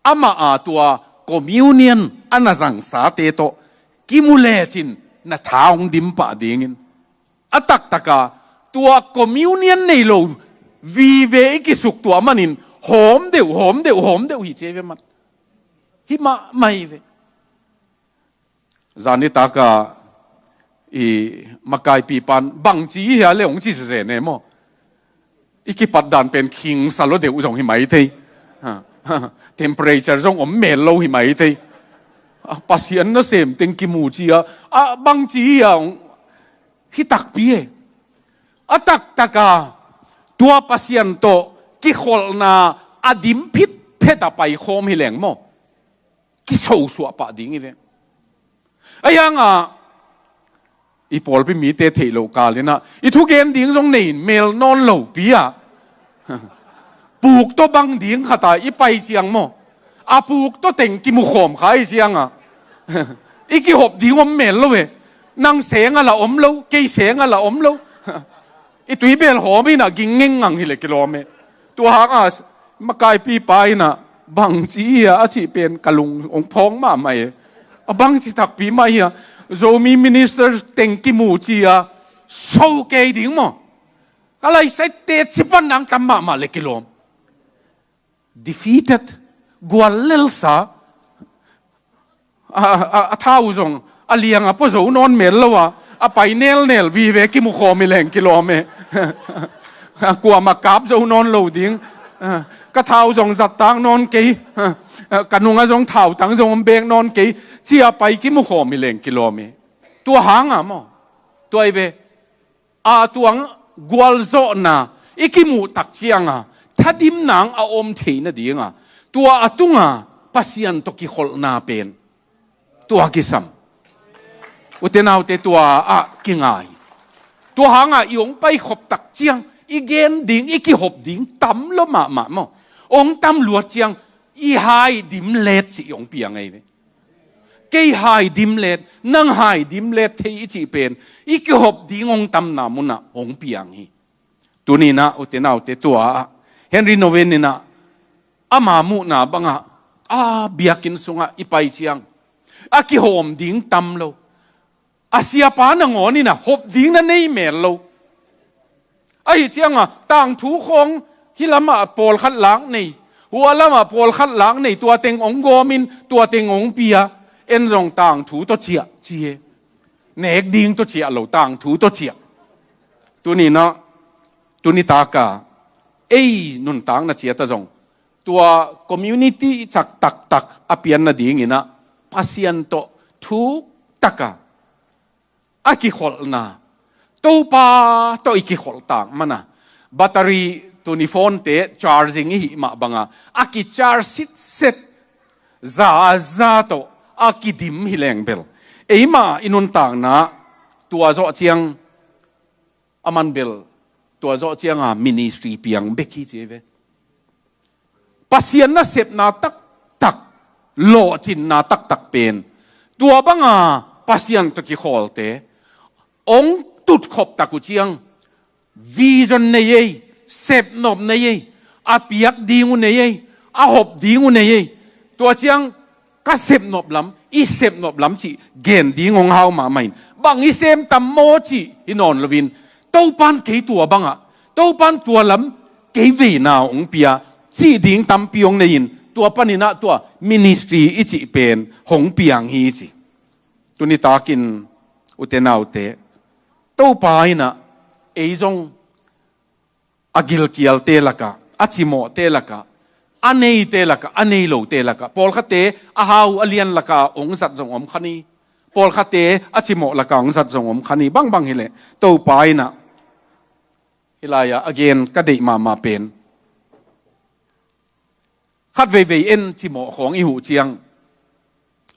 amah a tua communion a na zangsate tawh kimu lecin na tha hong dim pah dingin a taktaka tua communion nei lo vive i kisuk tua manin hawm deuh, hawm deuh, hawm deuh hi ci ei ve man. Hi mahmah hi ve. Zanitak a i makaipi pan bangci hi a le hong ci sese ne maw? I kipat dan pen khingsa lo deuh zong hi mai thei. Temperature zong om mel lo hi mai thei. Pasian nasem teng kimu ci a, a bangci hi a hong hi takpi e. A taktak a tua Pasian tawh kikholhna a dim phitphet a paikhawm hi leng maw? Kisosuah pah ding hi ve. A hiangah i pawlpi mite theih loh kal inah i thugen ding zong nei in mel nawn lopi ah puk tawh bang ding khat a i pai ciang maw? A puk tawh teng kimukhawm kha i ciangah i kihop ding om mel lo e. Nang seng a la om lo, kei seng a la om lo. I tuibel hawm inah ging ngengngang hi le kilawm e. Tua hangah makaipi pa inah bangci hi a a cih pen ka lung hong phawng mahmah e. A bangci takpi mah hi a, Zomi minister teng kimu ci a so kei ding maw? Ka laisai te cipan nang tam mahmah le kilawm. Defeated, guallelsa. A, a, a thau zong a liang a pua zo nawn mel lo a, a pai nelnel vive kimukhawm hi leng kilawm e. Kuamah kap zo nawn lo ding. Ka thau zong zattak nawn kei. Ka nungah zong thautang zong om bek nawn kei. Ci a pai kimukhawm hi leng kilawm e. Tua hangah maw? Tua hi ve. A tuang gualzawhna i kimuh tak cianga thadimna a om theih nadinga tua a tunga Pasian tawh kikholhna pen tua kisam. Ute naute, tua ah kingai. Tua hanga i hong paikhop tak ciang i gen ding, i kihop ding tam lo mahmah maw? Hong tam luat ciang i hai dim let cih hong piang ahi ve. Kei hai dim let, nang hai dim let thei i cih pen i kihop ding hong tamna munah hong piang hi. Tuninah ute naute, tua ah Henry Nouwen inah ama muhna bangah a biakinn sungah i pai ciang a kihawm ding tam lo. A siapa nangawn inah hop ding na nei mel lo. Ahi cianga tangthu khawng hih lamah pawlkhat lak nei, hua lamah pawlkhat lak nei, tua teng hong gawmin tua teng hong pia. En zong tangthu tawh ciah ci e. Nek ding tawh ciah lo, tangthu tawh ciah. Tuninah, tunitak a ei nuntakna ciat ah zong tua community cak taktak a pian nadinginah Pasian tawh thuk taka a kikholhna, Topa tawh i kikholh tak mana battery tuni phone te charging i hih mah banga a kicharge sitset, zaza tawh a kidim hi leng bel eimah i nuntakna tua zawh ciang a man bel tua zawh cianga ministry piang bek hi ci ve. Pasian nasepna taktak, lawhcinna taktak pen tua banga Pasian tawh kikhawlte hong tutkhop tak uh ciang vision nei ei, sepnop nei ei, a piak ding uh nei ei, a hop ding uh nei ei. Tua ciang ka sepnop lam, i sepnop lam cih gen ding hong hau mahmah in, bang i sem tam maw cih hi nawn loin, Topan kei tua bangah, Topan tua lam kei veina hong pia cih ding tampi hong nei in, tua paninah tua ministry i cih pen hong piang hi ci. Tunitakin ute naute, Topa inah ei zong a gilkialte lakah, a cimawhte lakah, a neite lakah, a nei lote lakah, pawlkhatte a hau a lian lakah hong zat zong om kha ni, pawlkhatte a cimawh lakah hong zat zong om kha ni, bangbang hileh Topa inah hih lai-ah a gen ka deih mahmah pen, khat veivei en cimawh khawng i huh ciang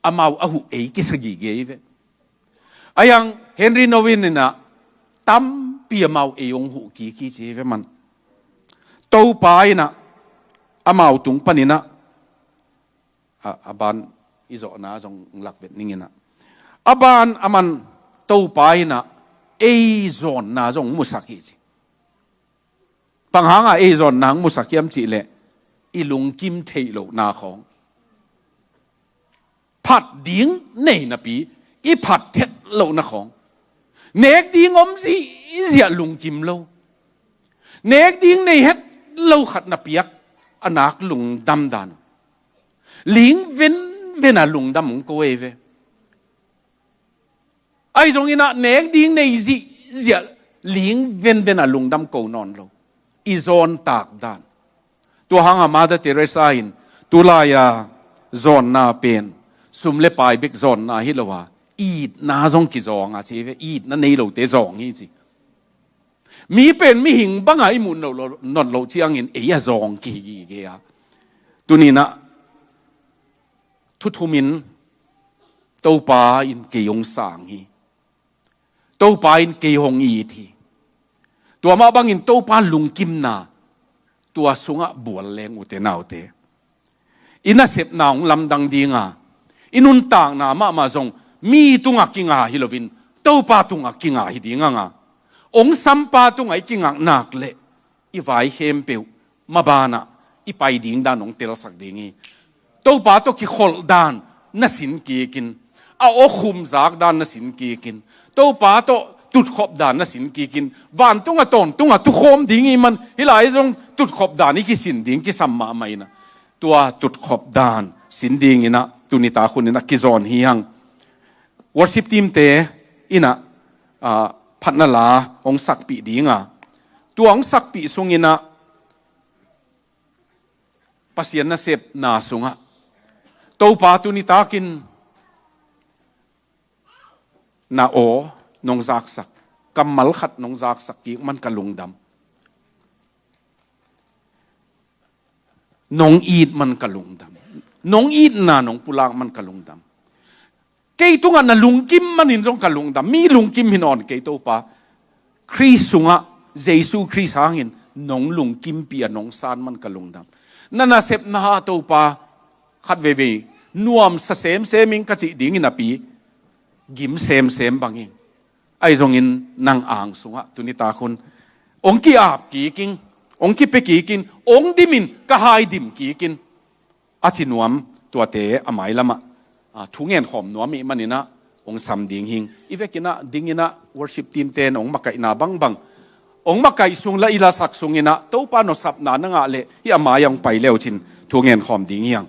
amau a huh ei kisa gige hi ve. A hiang Henry Nouwen inah tampi amau ei hong huh kik hi ci hi ve man. Topa inah amau tung paninah a, a ban i zawhna zong lak vet ninginah a ban a man Topa inah ei zawnna zong musak hi ci. Bang hanga ei zawnna hong musak hiam cihleh i lungkim theih lohna khawng, phat ding nei napi i phat thet lohna khawng, nek ding om zihziah lungkim lo, nek ding nei het lo khat na piak a nak lungdam dan uh, lingven venven a lungdam hong ko ei ve. Ahi zongin ah nek ding nei zihziah ling venven a lungdam ko nawn lo. I zawn tak dan. Tua hanga Mother Teresa in tulai-a zawnna pen sum le pai bek zawnna hi lo a, itna zong kizawng a ci ve, itna nei lote zawng hi ci. Mi pen mihing banga i muh nawn lo, nawn lo ciangin ei a zawng kihi gige a. Tuninah thuthumin Topa in kei hong sang hi. Topa in kei hong it hi. Tua mah bangin Topa lungkimna tua sungah bual leng, ute naute. I nasepna hong lamdang dinga, i nuntakna mahmah zong mi tungah kinga hi loin Topa tungah kinga hi ding anga, hong sampa tungah i kingak nak leh i vai khempeuh mabanah i pai ding dan hong telsak ding hi. Topa tawh kikholh dan na sin kikin, a awkhum zak dan na sin kikin, Topa tawh tutkhop dan na sin kikin, vantung a tawntung a tukhawm ding hi man, hih lai zong tutkhop dan i kisin ding kisam mahmah inah, tua tutkhop dan sin dinginah tuni tak huninah kizawn hi hang. Worship team te inah, ah, phatna la hong sakpih dinga, tua hong sakpih sunginah Pasian nasepna sungah Topa tuni takin na aw nong zaksak, kammal khat nong zaksak kik man ka lungdam. Nong it man ka lungdam. Nong itna nong pulak man ka lungdam. Kei tungah na lungkim manin zong ka lungdam. Mi lungkim hi nawn kei, Topa. Khrist sungah, Jesu Khrist hangin nong lungkimpih a nong san man ka lungdam. Na nasepna ah Topa, khat veivei nuamsa semsem ing ka cih dingin a pi gim semsem bangin, ahi zongin nang ang sungah tuni tak hun hong ki-ap kikin, hong kipia kikin, hong dimin ka hai dim kikin, a ci nuam tuate a mailamah, ah, thu ngenkhawm nuam ih maninah hong sam ding hing. I vekinah dinginah worship team ten hong makaihna bangbang hong makaih sung la i lasak sunginah Topa nopsakna na ngah leh hih a mai-ah hong pai leucin thu ngenkhawm ding hiang.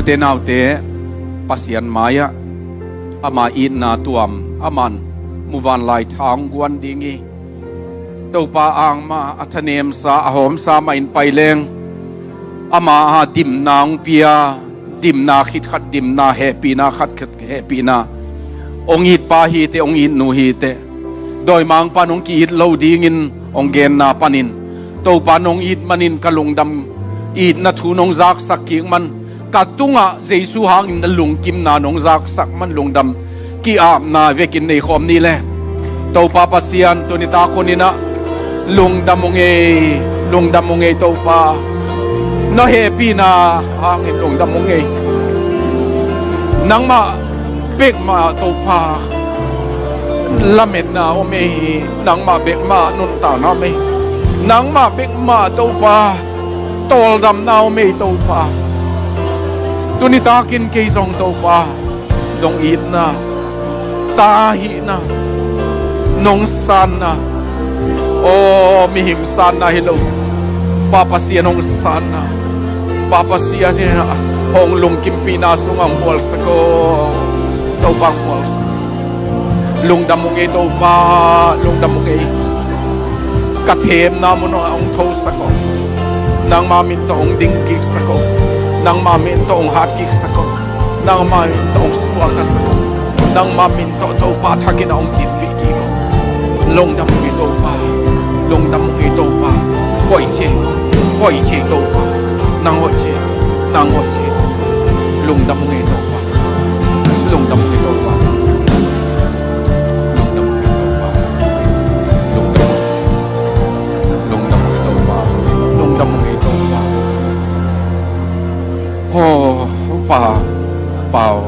Te naute, Pasian mai-ah ama itna tuam, aman muvanlai tha hong guan ding hi. Topa angmah a thanemsa, a hawmsa mah in pai leng, ama a dimna hong pia, dimna khit khat dimna, hehpihna khat khat hehpihna. Hong it pa hi teh, hong it nu hi teh. Dawimangpa'n hong ki-it lo dingin hong genna panin, Topa nong it manin ka lungdam, itna thu nong zaksak kik man, ka tungah Jesu hangin na lungkimna nong zaksak man lungdam ki-apna vekin nei khawm ni le. Topa Pasian, tuni tak hunin ah lungdam ung ei, lungdam ung ei Topa. Na hehpihna hangin lungdam ung ei. Nangmah bek mah Topa lametna om ei, nangmah bek mah nuntakna om ei, nangmah bek mah Topa tawldamna om ei Topa. Tuni takin kei zong Topa, nong itna, ta hihna, nong sanna, aw, mihing sanna hi lo, Pa Pasian hong sanna, Pa Pasian hi na, hong lungkimpihna sungah hong bualsak aw, Topa hong bualsak. Lungdam ung ei Topa, lungdam ung ei. Ka themna munah hong thosak aw. Nangma min tawh hong ding kiksak aw. Nangma min tawh hong hat kiksak aw. Nangma min tawh hong suaktasak aw. Nangma min tawh Topa thakin a hong dinpih kik aw. Lungdam ung ei Topa. Lungdam ung ei Topa. Koih ci ei. Koih ci ei Topa. Nang hoih ci ei. Nang hoih ci ei. Lungdam ung ei Topa. Lungdam ung ei Topa. Lungdam ung ei Topa. Lungdam. Lungdam ung ei Topa. Lungdam ung ei Topa. Oh, Pa, Pa aw.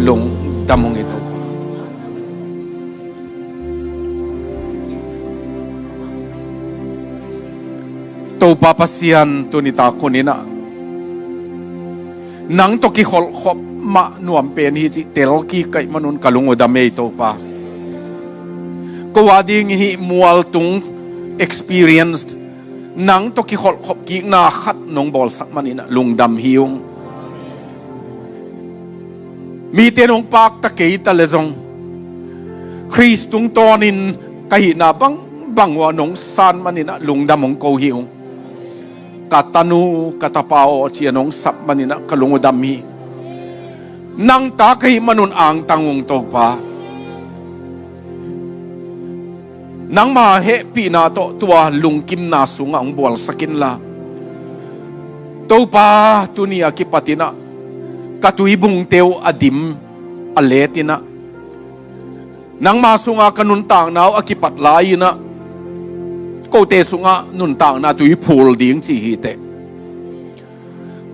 Lungdam ung ei Topa. Topa Pasian, tuni tak hunin ah nang tawh kikholhkhop mah nuam pen hi cih tel kik ka hih manun ka lung uh dam ei Topa. Ko a ding hih mualtung experience, nang tawh kikholhkhop kikna khat nong bawlsak manin ah lungdam hi ung. Mite nong pakta kei ta le zong, Khrist tungtawnin ka hihna bangbang uh ah nong san manin ah lungdam hong ko hi ung. Ka tanu, ka tapa aw, ci-a nong sap manin ah ka lung uh dam hi. Nang ta ka hih manun angtang ung Topa. Nangma hehpihna tawh tua lungkimna sungah hong bualsak inla, Topa, tuni a kipatin ah ka tuibungte uh a dim a letin ah, nangma sunga ka nuntakna uh a kipat lai-in ah kote sungah nuntakna tuiphul ding ci hi teh.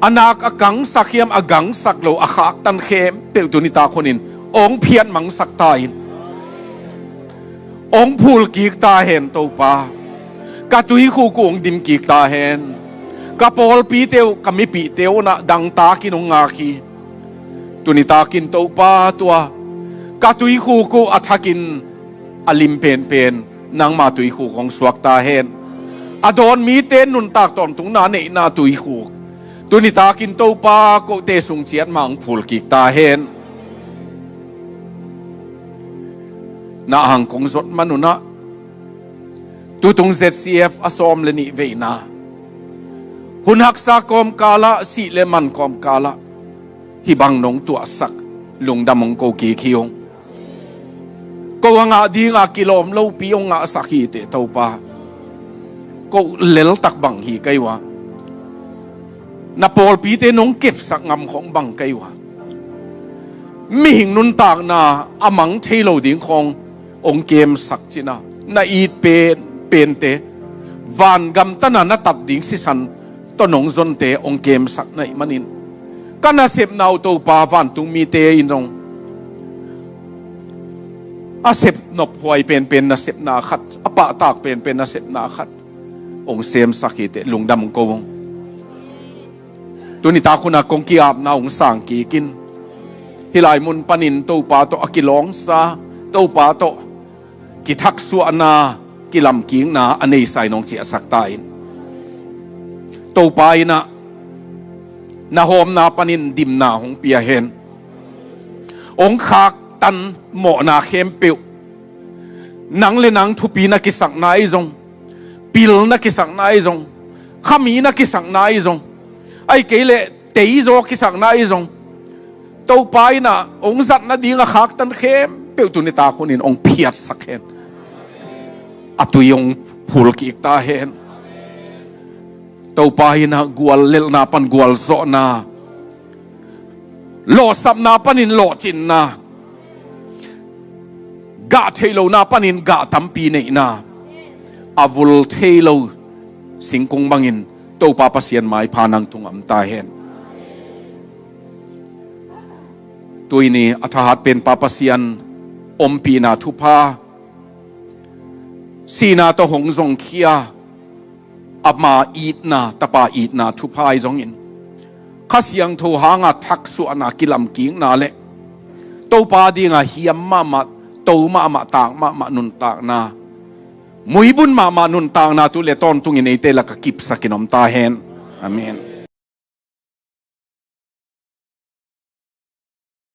A nak a kangsak hiam, a gangsak lo, a khaktan khempeuh tuni tak hunin hong phiat mangsak ta in. Hong phul kik ta hen Topa. Ka tuikhuk uh hong dim kik ta hen. Ka pawlpite uh, ka mipihte uh na dangtakin hong ngak hi. Tuni takin Topa, tua ka tuikhuk uh a thakin a lim penpen nangma tuikhuk hong suak ta hen. A dawn mite nuntak tawntungna neihna tuikhuk tuni takin Topa, kote sung ciat mah hong phul kik ta hen. Na ang kong zot manun ah, tutung Z C F a sawm le nih veina, hun haksa kawmkal ah, sih le man kawmkal ah, hih bang nong tuahsak, lungdam hong ko kik hi ung. Ko a ngah dinga kilawm lopi hong ngahsak hi teh Topa. Ko leltak bang hi kei uh a, na pawlpite nong kepsak ngam khong bang kei uh a, mihing nuntakna a mang thei lo ding khong hong kemsak cihna, na it pen, pente, vangam tana na tat ding sisan tawh nong zonte hong kemsak na hih manin, ka nasepna uh Topa, vantung mite in zong a sep nophuai penpen nasepna khat, a pahtak penpen nasepna khat hong semsak hi teh, lungdam hong ko ung. Tuni tak hun a kong ki-apna hong sang kik in. Hih lai mun panin Topa tawh a kilawngsa, Topa tawh kithaksuahna, kilamkikna a neisa in hong ciahsak ta in. Topa in ah na hawmna panin dimna hong pia hen. Hong khaktan mawhna khempeuh, nang le nang thupi na kisakna ahi zong, pil na kisakna ahi zong, khami na kisakna ahi zong, ahih kei leh teizaw kisakna ahi zong, Topa in ah hong zat nading a khaktan khempeuh tuni tak hunin hong phiatsak hen. A tui hong phul kik ta hen. Topa in ah guallelhna pan gualzawhna, lawhsapna panin lawhcinna, gah theih lohna panin gah tampi neihna, a vul thei lo singkung bangin Topa Pasian maipha nang tungah om ta hen. Tuini a thahat pen Pa Pasian ompihna thupha, sihna tawh hong zongkhia, ama itna, tapa itna thupha ahi zongin, Kha Siangtho hanga thaksuahna, kilamkikna le Topa dinga hiam mahmah, to mahmah, tak mahmah nuntakna, muibun mahmah nuntakna tu le tawntungin eite lakah kipsakin om ta hen. Amen.